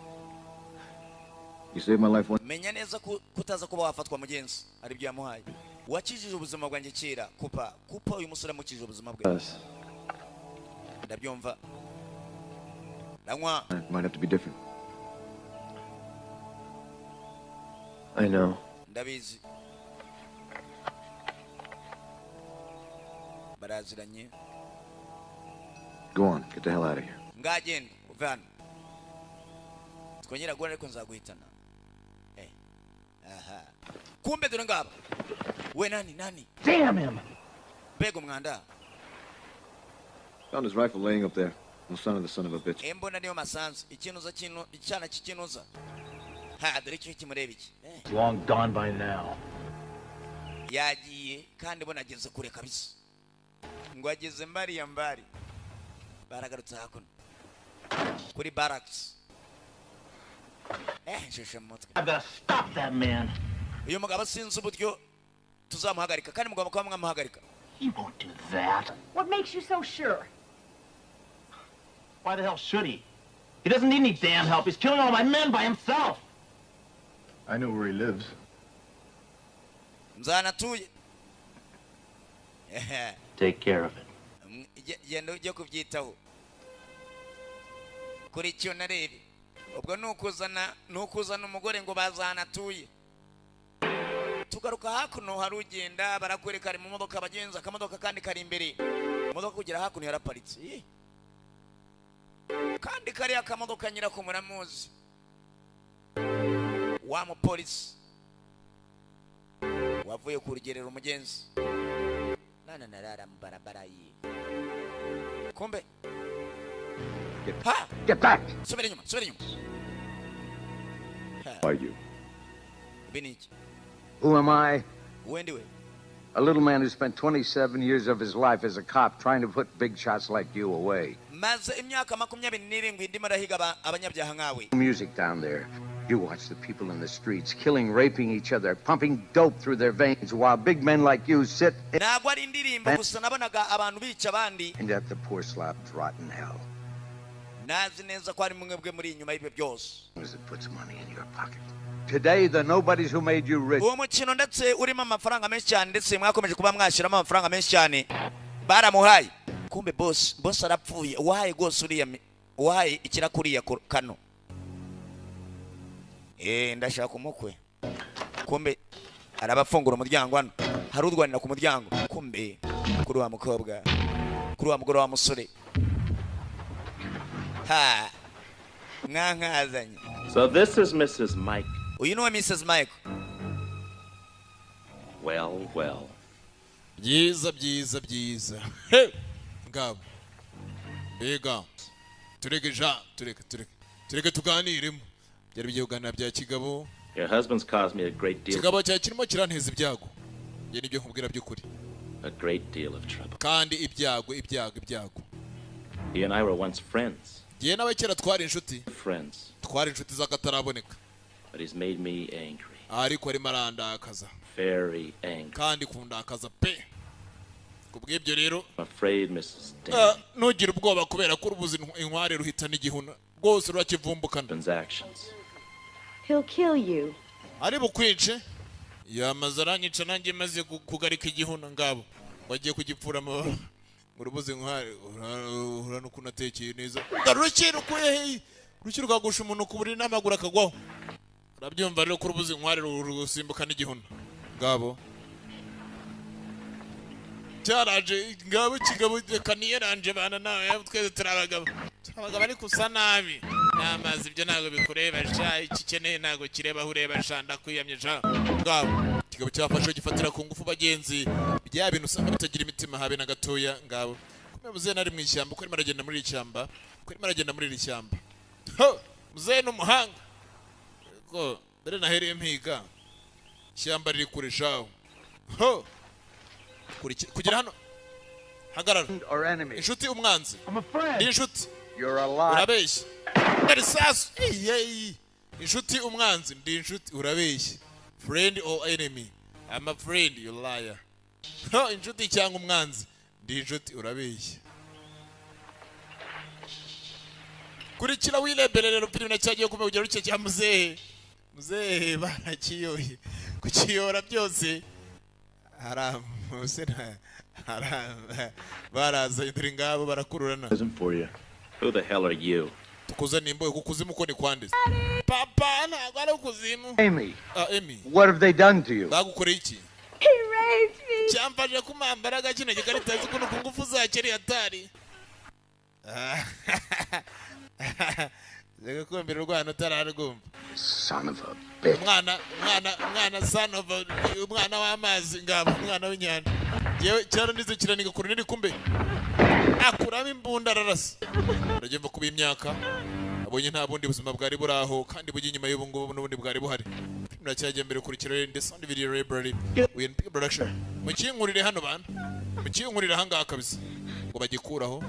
You saved my life one. Menya neza kutaza kuba wafatwa mugenzi ari byo yamuhaye. Wakijije ubuzima bwanjye kera kupa kupa uyu musore amukijije ubuzima bwe. Ndabyumva. Ndanywa. It might have to be different. I know. Ndabizi. Baraziranye. Go on, get the hell out of here. Ngagenda uve hano. Twongera guhura ariko nzaguhitana. Aha. Kumbe dore ngaba. We nani nani? Damn him. Bego mwanda. Found his rifle laying up there. No son of the son of a bitch. Imbunda niyo masanzu ikinuza kino icyana cy'ikinuza. Ha, dore icyo kimureba iki. It's long gone by now. Yagiye kandi bona ageze kure kabisa, ngo ageze mbari ya mbari. Baragarutse hakuno kuri barracks. Nsheshe mu mutwe. I've got to stop that man. Uyu mugabo sinzi uburyo tuzamuhagarika, kandi mugomba kuba mwamuhagarika. He won't do that. What makes you so sure? Why the hell should he? He doesn't need any damn help. He's killing all my men by himself. I know where he lives. Nzanatuye. Take care of it. Genda ujye kubyitaho kuri icyo narebe. Ubwo ni ukuzana umugore ngo bazanatuye. Tugaruka hakuno, hari ugenda barakwereka ari mu modoka, abagenzi, akamodoka kandi kari imbere imodoka kugera hakuno yaraparitse. Ih. Kandi kariya kamodoka nyirako muramuzi, wa mupolisi wavuye ku rugerero. Umugenzi nana narara mu barabara ye, kumbe ha. Get back! Subira inyuma, subira inyuma. Are you? Ibi ni iki? Who am I? Wowe ndi we? A little man who spent 27 years of his life as a cop trying to put big shots like you away. Maze imyaka 27 ndimo arahiga abanyabyaha nkawe. Music down there. You watch the people in the streets killing, raping each other, pumping dope through their veins while big men like you sit Ntabwo ari indirimbo gusa, nabonaga abantu bica abandi. and let the poor slobs rot in hell. Nazi neza ko ari mwebwe muri inyuma y'ibyo byose. As it puts money in your pocket. Today, the nobodies who made you rich Uwo mukino ndetse urimo amafaranga menshi cyane, ndetse mwakomeje kuba mwashyiramo amafaranga menshi cyane, baramuhaye. Kumbe boss, boss arapfuye. Uwahaye rwose uriya uwahaye ikirakuriya kano. Ndashaka umukwe. Kumbe arabafungura umuryango hano, hari urwanira ku muryango. Kumbe kuri wa mukobwa, kuri wa mugore wa musore ha mwankazanye. So this is Mrs. Mike. Uyu niwe Mrs. Mike. Well, well. Byiza, byiza, byiza. He! Ngabo mbega, tureke ja, tureke, tureke, tureke tuganiremo. Byari bigiye kuganira bya kigabo. Your husband's caused me a great deal, Ikigabo cyawe kirimo kiranteza ibyago, njye nibyo nkubwira by'ukuri. a great deal of trouble. Kandi ibyago, ibyago, ibyago. He and I were once friends. Njyewe nawe kera twari inshuti. Friends. Twari inshuti z'akataraboneka. But he's made me angry. Ariko arimo arandakaza. Very angry. Kandi kundakaza pe. Kubw'ibyo rero, I'm afraid, Mrs. ah, ntugire ubwoba kubera ko urubuze inkware ruhita n'igihuna rwose rurakivumbukana. Dan's actions. He'll kill you. Ari bukwice, yamaze aranyica nanjye maze kugarika igihuna. Ngabo wagiye kugipfura amababa ngo urubuze inkware ura n'ukuntu atekeye neza. Uruki rukuye he? Uruki rwagusha umuntu ku buriri n'amaguru akagwaho. Urabyumva rero ko urubuze inkware rusimbuka n'igihuna. Ngabo cyaraje, ngabo kigabo, reka niyeranje bana nawe, twese turi abagabo, turi abagabo, ariko usa nabi n'amazi. Ibyo ntabwo bikureba sha, iki ukeneye ntabwo kireba aho ureba sha, ndakwiyamye sha. Ngabo kigabo cyafashe gifatira ku ngufu bagenzi, bya bintu usanga bitagira imitima habe na gatoya. Ngabo kumbe muzehe nari mu ishyamba, uko arimo aragenda muri iri shyamba, uko arimo aragenda muri iri shyamba. Ho, muzehe ni umuhanga ko mbere nahereye mpiga ishyamba riri kure shaho. Ho, kugera hano, hagarara. Or enemy. Inshuti, umwanzi? Ndi inshuti. You're a liar. Urabeshya. Risasu. Eyi, inshuti, umwanzi? Ndi inshuti. Urabeshya. Friend or enemy? I'm a friend. You liar. Ho, inshuti cyangwa umwanzi? Ndi inshuti. Urabeshya. Kurikira wirebere rero filime na cyagiye kumenya kugera icyo cya muzehe. Muzehe barakiyoye, kukiyora byose haramuse haram baraza. Dore ngabo barakururana. Present for you. Who the hell are you? Tukuzaniye imbohe ku kuzimu ko ni kwanditse papa, ntabwo ari ukuzimu. Amy, Ah, Amy. what have they done to you? Bagukoreye iki? He raped me. Cyamfashe kumambaraga kino gikarita ukuntu ku ngufu zacyo ari hatari. Reka kumvira urwana utararwumva. Son of a bitch. Umwana, umwana, umwana, son of a, umwana w'amazi. Ngabo umwana w'inyanja. Yewe, cyarandize kiraniga kure niri kumbe. Akuramo imbunda, ararasa. Uragenda kuba imyaka abonye nta bundi buzima bwari buri aho kandi bujya inyuma y'ubu ngubu n'ubundi bwari buhari. Muracyajya mbere, kurikira The Sound Video Library with Production. Mukinkurire hano bana, mukinkurire ahangaha kabisa ngo bagikuraho.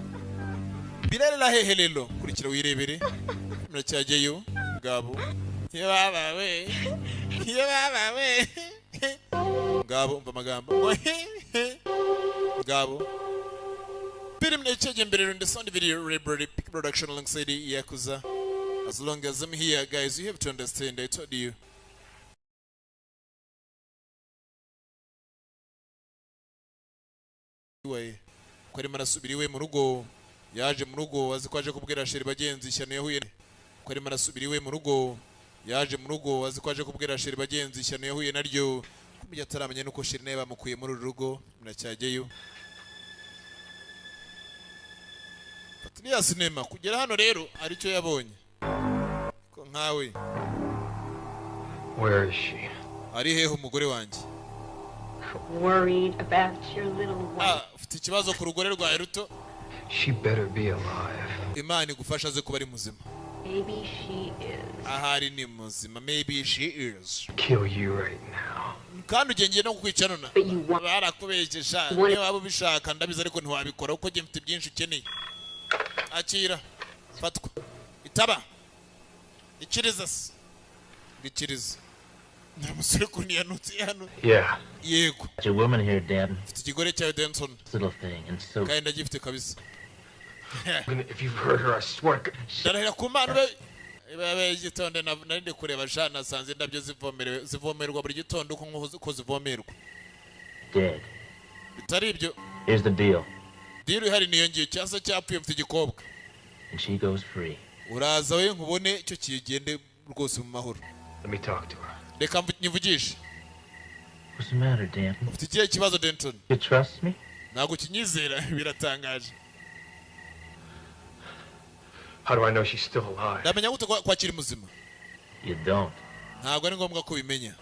Birarera hehe rero? Kurikira wirebere. Muracyajyayo ngabo. Yababa we, yababa we, ngabo umva amagambo ngabo. Film nechege mbere, The Sound Video Library Pick Production alongside Yakuza. As long as I'm here, guys, you have to understand, I told you. We ko arimo arasubira iwe mu rugo, yaje mu rugo azi ko aje kubwira chérie bagenzi ishyano yahuye. Ko arimo arasubira iwe mu rugo, yaje mu rugo azi ko aje kubwira chérie bagenzi ishyano yahuye naryo. Kumenya ataramenya nuko chérie nawe bamukuye muri uru rugo. Muracyajyayo Fatiriya sinema kugera hano rero aricyo yabonye ko nkawe. Where is she? Ari hehe umugore wanjye? Worried about your little wife. Ah, ufite ikibazo ku rugore rwawe ruto. She better be alive. Imana igufasha aze kuba ari muzima. Maybe she is. Ahari ni muzima, maybe she is. Kill you right now. Kandi ugiye no kukwica nona. Barakubeshyesha, niba waba ubishaka ndabizi ariko ntiwabikora kuko njye mfite byinshi ukeneye. Akira, fatwa, itaba, ikiriza se, ikiriza. Nta musore ukuntu yanutse hano. Yeah. Yego. Got your woman here, Danton. Mfite ikigore cyawe, Denton. This little thing, and so Kandi ndagifite kabisa. If you've heard her, I swear to God. Ndarahira ku Mana ube igitondo nari ndi kureba sha, nasanze indabyo zivomerewe, zivomerwa buri gitondo uko uko zivomerwa. Dead. Bitari ibyo. Here's the deal. Deal ihari niyo ngiyo, cyangwa se cyapfuye, mfite igikobwa. And she goes free. Uraza we nkubone cyo kigende rwose mu mahoro. Let me talk to her. Reka nyivugishe. What's the matter, Danton? Ufite ikihe kibazo, Denton? You trust me? Ntabwo ukinyizera, biratangaje. How do I know she's still alive? Ndamenya gute ko akiri muzima? You don't. Ntabwo ari ngombwa ko ubimenya.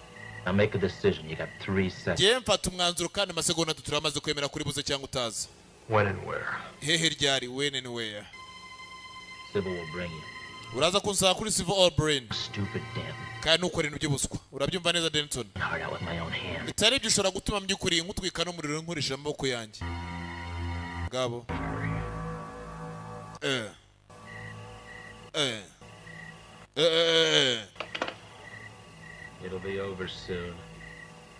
Now make a decision. You got 3 seconds. Ngewe mfata umwanzuro kandi amasegonda 3 turamaze kwemera kuri buze cyangwa utazi. When and where? Hehe, ryari? When and where? Sybil will bring you. Uraza kunsaba kuri Civil All Brain. Stupid Danton. Kandi ntukore ibintu by'ubuswa, urabyumva neza, Denton? Heart out with my own hand. Bitari ibyo ushobora gutuma mbyukuri nkutwika n'umuriro nkoresheje amaboko yanjye ngabo. Eh eh eh eh. It'll be over soon.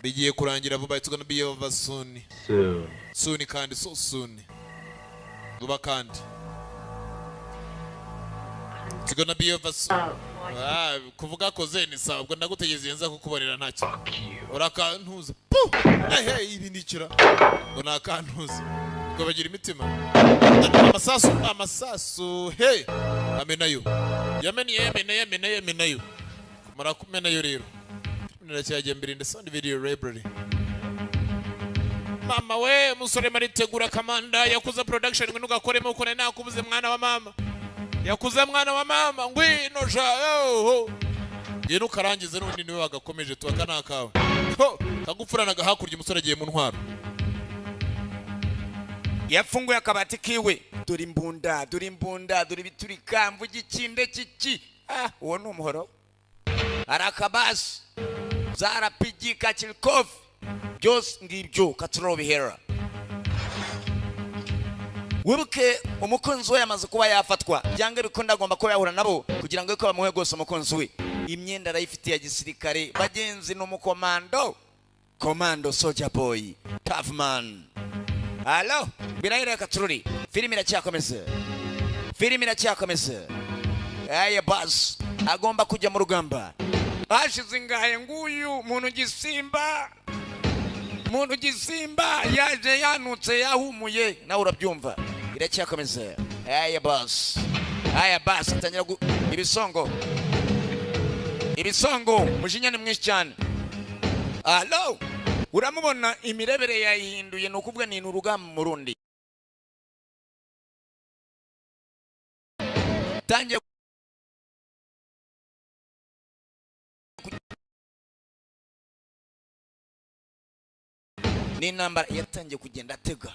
Bigiye kurangira vuba. It's gonna be over soon. Soon. Soon kandi so soon, vuba kandi. It's gonna be over soon. Ah, kuvuga koze ni sawa, ubwo ndagutegereza nza kukubonera ntacyo. Urakantuza pu ehe, ibi nikira ngo nakantuza ngo bagira imitima. Amasasu, amasasu, hey, amenayo, yameni, yamena, yamena, yamenayo. Kumara kumenayo rero niracyajya mbere. In the Sound Video Library. Mama we, umusore maritegura kamanda Yakuza Production, ngwino ugakoremo uko nari nakubuze mwana wa mama. Yakuza mwana wa mama, ngwino ja yo ngwino ukarangize n'ubundi niwe wagakomeje tu, aka ni akawe. Ho kagupfuranaga hakurya, umusore agiye mu ntwaro. Yafunguye akabati kiwe, dore imbunda, dore imbunda, dore ibiturika, mvuga ikinde kiki. Ah, uwo ni umuhoro, arakabasi za RPG kachilkov byose ngibyo katurobihera. Wibuke umukunzi we yamaze kuba yafatwa, byanga bikunda agomba kuba yahura nabo kugira ngo yuko bamuhe rwose umukunzi we. Imyenda arayifite ya gisirikare bagenzi, ni umukomando, komando, soldier boy, tough man. Halo, birahira katururi. Filimi iracyakomeza, filimi iracyakomeza. Aya basi agomba kujya mu rugamba. Hashize ingahe nguyu muntu gisimba, muntu gisimba yaje yanutse yahumuye, nawe urabyumva. Iracyakomeza. Aya basi, aya basi atangira ibisongo, ibisongo, umujinya ni mwinshi cyane. Halo, uramubona imirebere yayihinduye, ni ukuvuga ni urugamba mu rundi tangiye. Ni intambara yatangiye kugenda atega.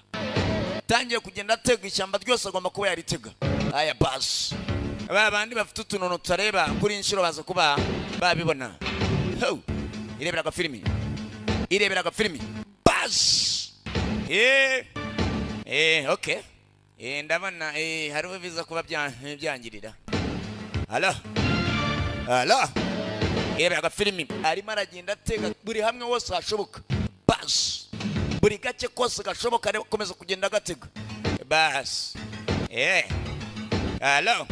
Yatangiye kugenda atega ishyamba ryose, agomba kuba yaritega. Aya basi, ba bandi bafite utunono tutareba kuri inshuro baza kuba babibona. Ho! Irebera agafilimi, irebera agafilimi basi. Okay, ndabona hari biza kuba byangirira. Alo alo, irebera agafilimi, arimo aragenda atega buri hamwe hose hashoboka basi, buri gace kose gashoboka akomeza kugenda agatega basi. Alo,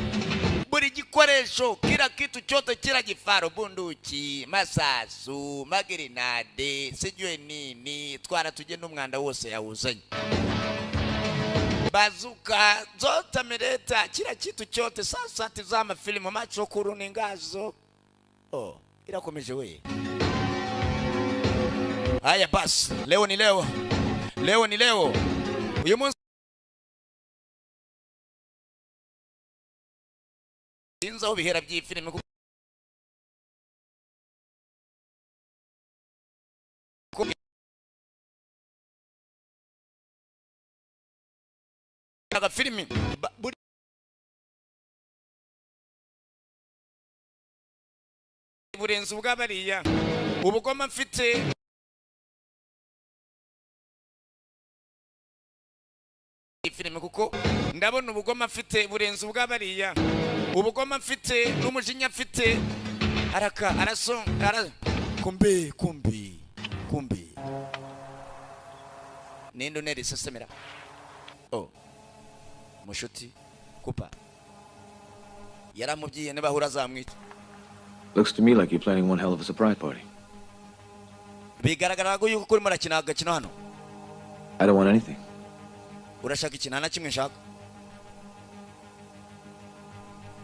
buri gikoresho, kila kitu chote, kila gifaro, bunduki, masasu, magirinade, sijue nini, twara tugenda umwanda wose yawuzanye, bazuka zote ameleta, kila kitu chote. Sasa tizama filmu, macho kuruni ngazo. Oh, irakomeje we. Haya basi, leo ni leo, leo ni leo. Uyu munsi sinzi aho bihera by'ifilimi kuko agafilimi burenze ubw'abariya ubugoma mfite. Filime kuko ndabona ubugoma mfite burenze ubw'abariya, ubugoma mfite n'umujinya mfite. Araka arason ara kumbe kumbe kumbe nendo neri sesemera. Oh, mushuti kupa yaramubyiye nibahura azamwica. Looks to me like you're planning one hell of a surprise party. Bigaragara ko yuko kuri murakina agakino hano. I don't want anything. Urashaka iki? Nta na kimwe nshaka.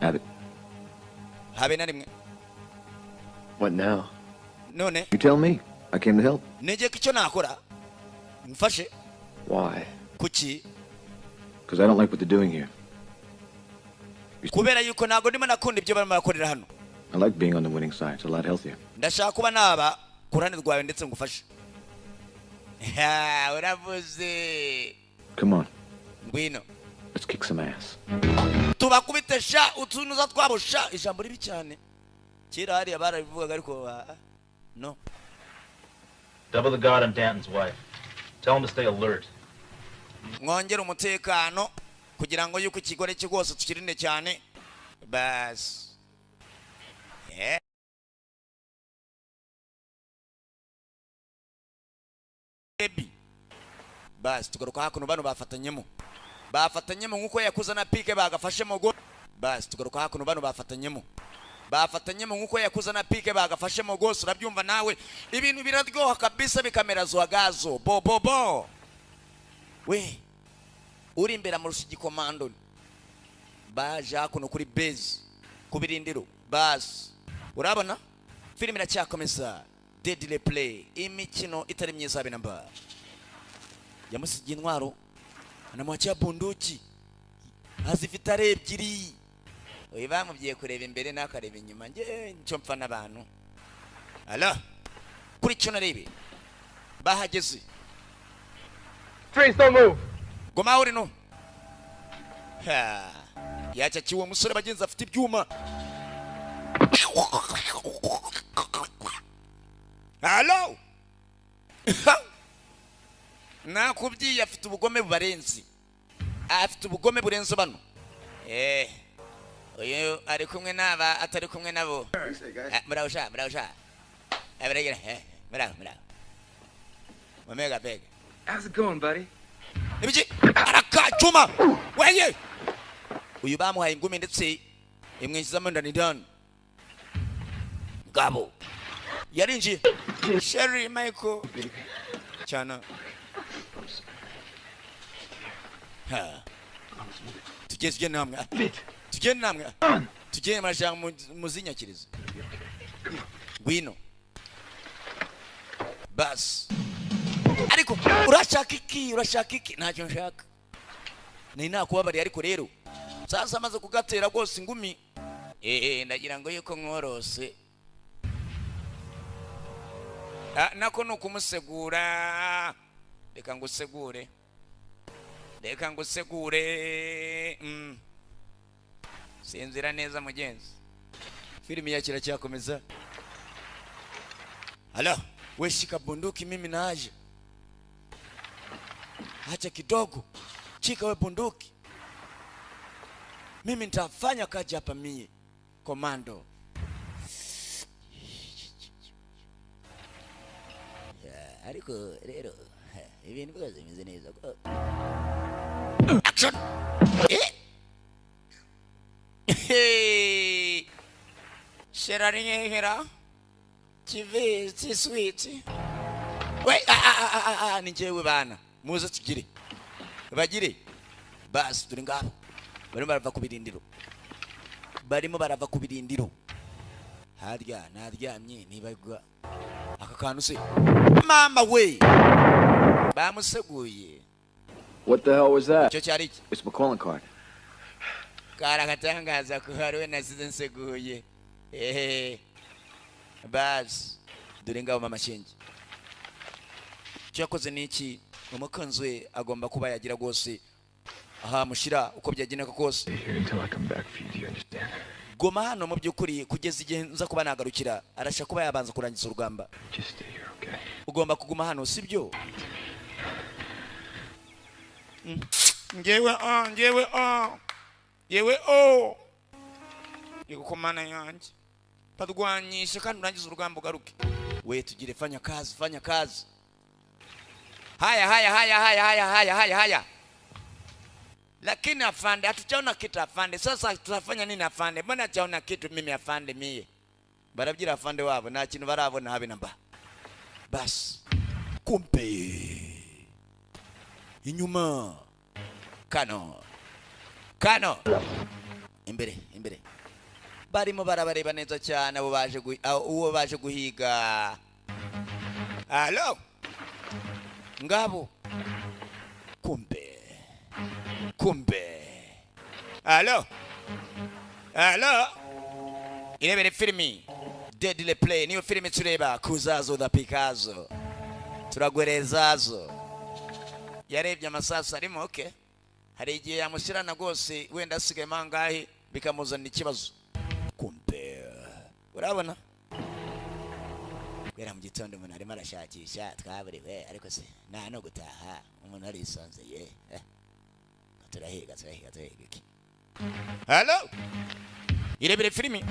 Have it. Habe na rimwe. What now? None. You tell me. I came to help. Negeka icyo nakora. Mfashe. Why? Kuki? Because I don't like what they're doing here. Kubera yuko ntago ndimo nakunda ibyo barimo bakorera hano. I like being on the winning side. It's a lot healthier. Ndashaka kuba naba ku ruhande rwawe ndetse ngufashe. Ha, uravuze. Come on. Ngwino. Let's kick some ass. Tubakubite sha utunuza twabo sha. Ijambo ribi cyane. Kera hariya barabivugaga ariko no. Double the guard on Danton's wife. Tell him to stay alert. Mwongere umutekano kugira ngo yuko ikigore cye rwose tukirinde cyane. Bas. Baby. Bas tugaruka hakuno bano bafatanyemo. Bafatanyemo nkuko yakuza na pike bagafashemo go. Bas tugaruka hakuno bano bafatanyemo. Bafatanyemo nkuko yakuza na pike bagafashemo gose, urabyumva nawe ibintu biraryoha kabisa bikamera zwagazo bo bo bo. We uri imbere mu rushigi komando baje hakuno kuri base kubirindiro. Bas urabona filime iracyakomeza, Deadly Play, imikino itari myiza be namba. Yamusigiye intwaro anamwachia bunduki azifite ari ebyiri. Oyi bamubyiye kureba imbere n'akareba inyuma, nge ncyo mpfa n'abantu. Ala kuri cyo narebe bahageze. Trees don't move. Goma uri no. Ha, yacakiwe umusore bagenzi afite ibyuma. Hello. Nakubyiye afite ubugome bubarenze, afite ubugome burenze bano. Uyu ari kumwe n'aba atari kumwe nabo. Muraho sha, muraho sha. Abaragira muraho muraho. Omega beg. How's it going, buddy? Ibiki arakacuma weye. Uyu bamuhaye ingumi ndetse imwinjizamo ndani ndani. Ngabo yarinjiye. Sherry Michael cyana. Ha. Tugeze namwe. Tugende namwe. Tugende marashaka muzinyakiriza. Ngwino. Bas. Ariko urashaka iki? Urashaka iki? Ntacyo nshaka. Ni nakubabariye ariko rero sasa amaze kugatera rwose ingumi. Ndagira ngo yuko nkorose. Nako nukumusegura. Reka ngusegure. Reka ngusegure. Sinzira neza mugenzi. Filimi yacu iracyakomeza. Halo, we shika bunduki, mimi naje. Acha kidogo. Chika we bunduki. Mimi nitafanya kazi hapa mie. Komando. Ariko rero ibintu byose bimeze neza. Action. Eh. Sheraringera. TV sweet. We ni njyewe bana. Muze tugire. Bagire. Basi turi ngabo. Barimo barava ku birindiro. Barimo barava ku birindiro. Harya naryamye nibagwa. Aka kantu se. Mama we. Bamuseguye. What the hell was that? Icyo cyari iki? It's my calling card. Karagatangaza ko hari we nasize nseguye. Basi dore ngabo mama shinge. Icyo yakoze ni iki? Umukunzi we agomba kuba yagira rwose aha mushira uko byageneka kose. Goma hano mu by'ukuri kugeza igihe nza kuba nagarukira. Arashaka kuba yabanza kurangiza urugamba. Ugomba kuguma hano sibyo? Ngewe ngewe yewe o yego yanjye barwanyisha kandi urangiza urugamba ugaruke. We tugire fanya kazi, fanya kazi. Haya haya haya haya haya haya haya haya. Lakini afande hatujaona kitu afande. Sasa tutafanya nini afande? Mbona hatujaona kitu mimi afande mie? Barabgira afande wabo nta kintu barabona habe namba. Bas. Kumbe. Inyuma. Kano. Kano. Imbere, imbere. Barimo barabareba neza cyane abo baje uwo baje guhiga. Allo. Ngabo. Kumbe. Kumbe. Allo. Allo. Irebere filimi Deadly Play niyo filimi tureba kuzazo da Picasso. Turagwerezazo. Yarebye amasasu arimo okay. Hari igihe yamushirana gose wenda asigaye mangahe bikamuzanira ikibazo. Kumbe. Urabona? Kwera mu gitondo umuntu arimo arashakisha twaburiwe ariko se nta no gutaha umuntu arisanzeye. Turahiga turahiga turahiga iki. Hello. Irebere filimi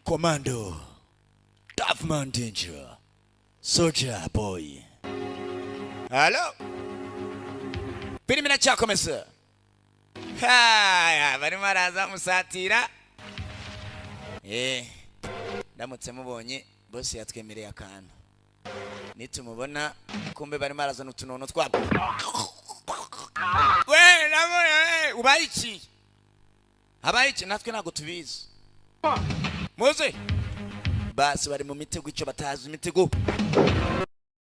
Commando Tough Man Danger Soldier Boy. Hello. Filimi iracyakomeza. Haya barimo araza musatira. Ndamutse mubonye boss yatwemereye akantu. Nitumubona kumbe barimo arazana utunono twabo. We nabona ubaye iki? Abaye iki natwe ntago tubizi. Muze. Basi bari mu mitego icyo batazi imitego.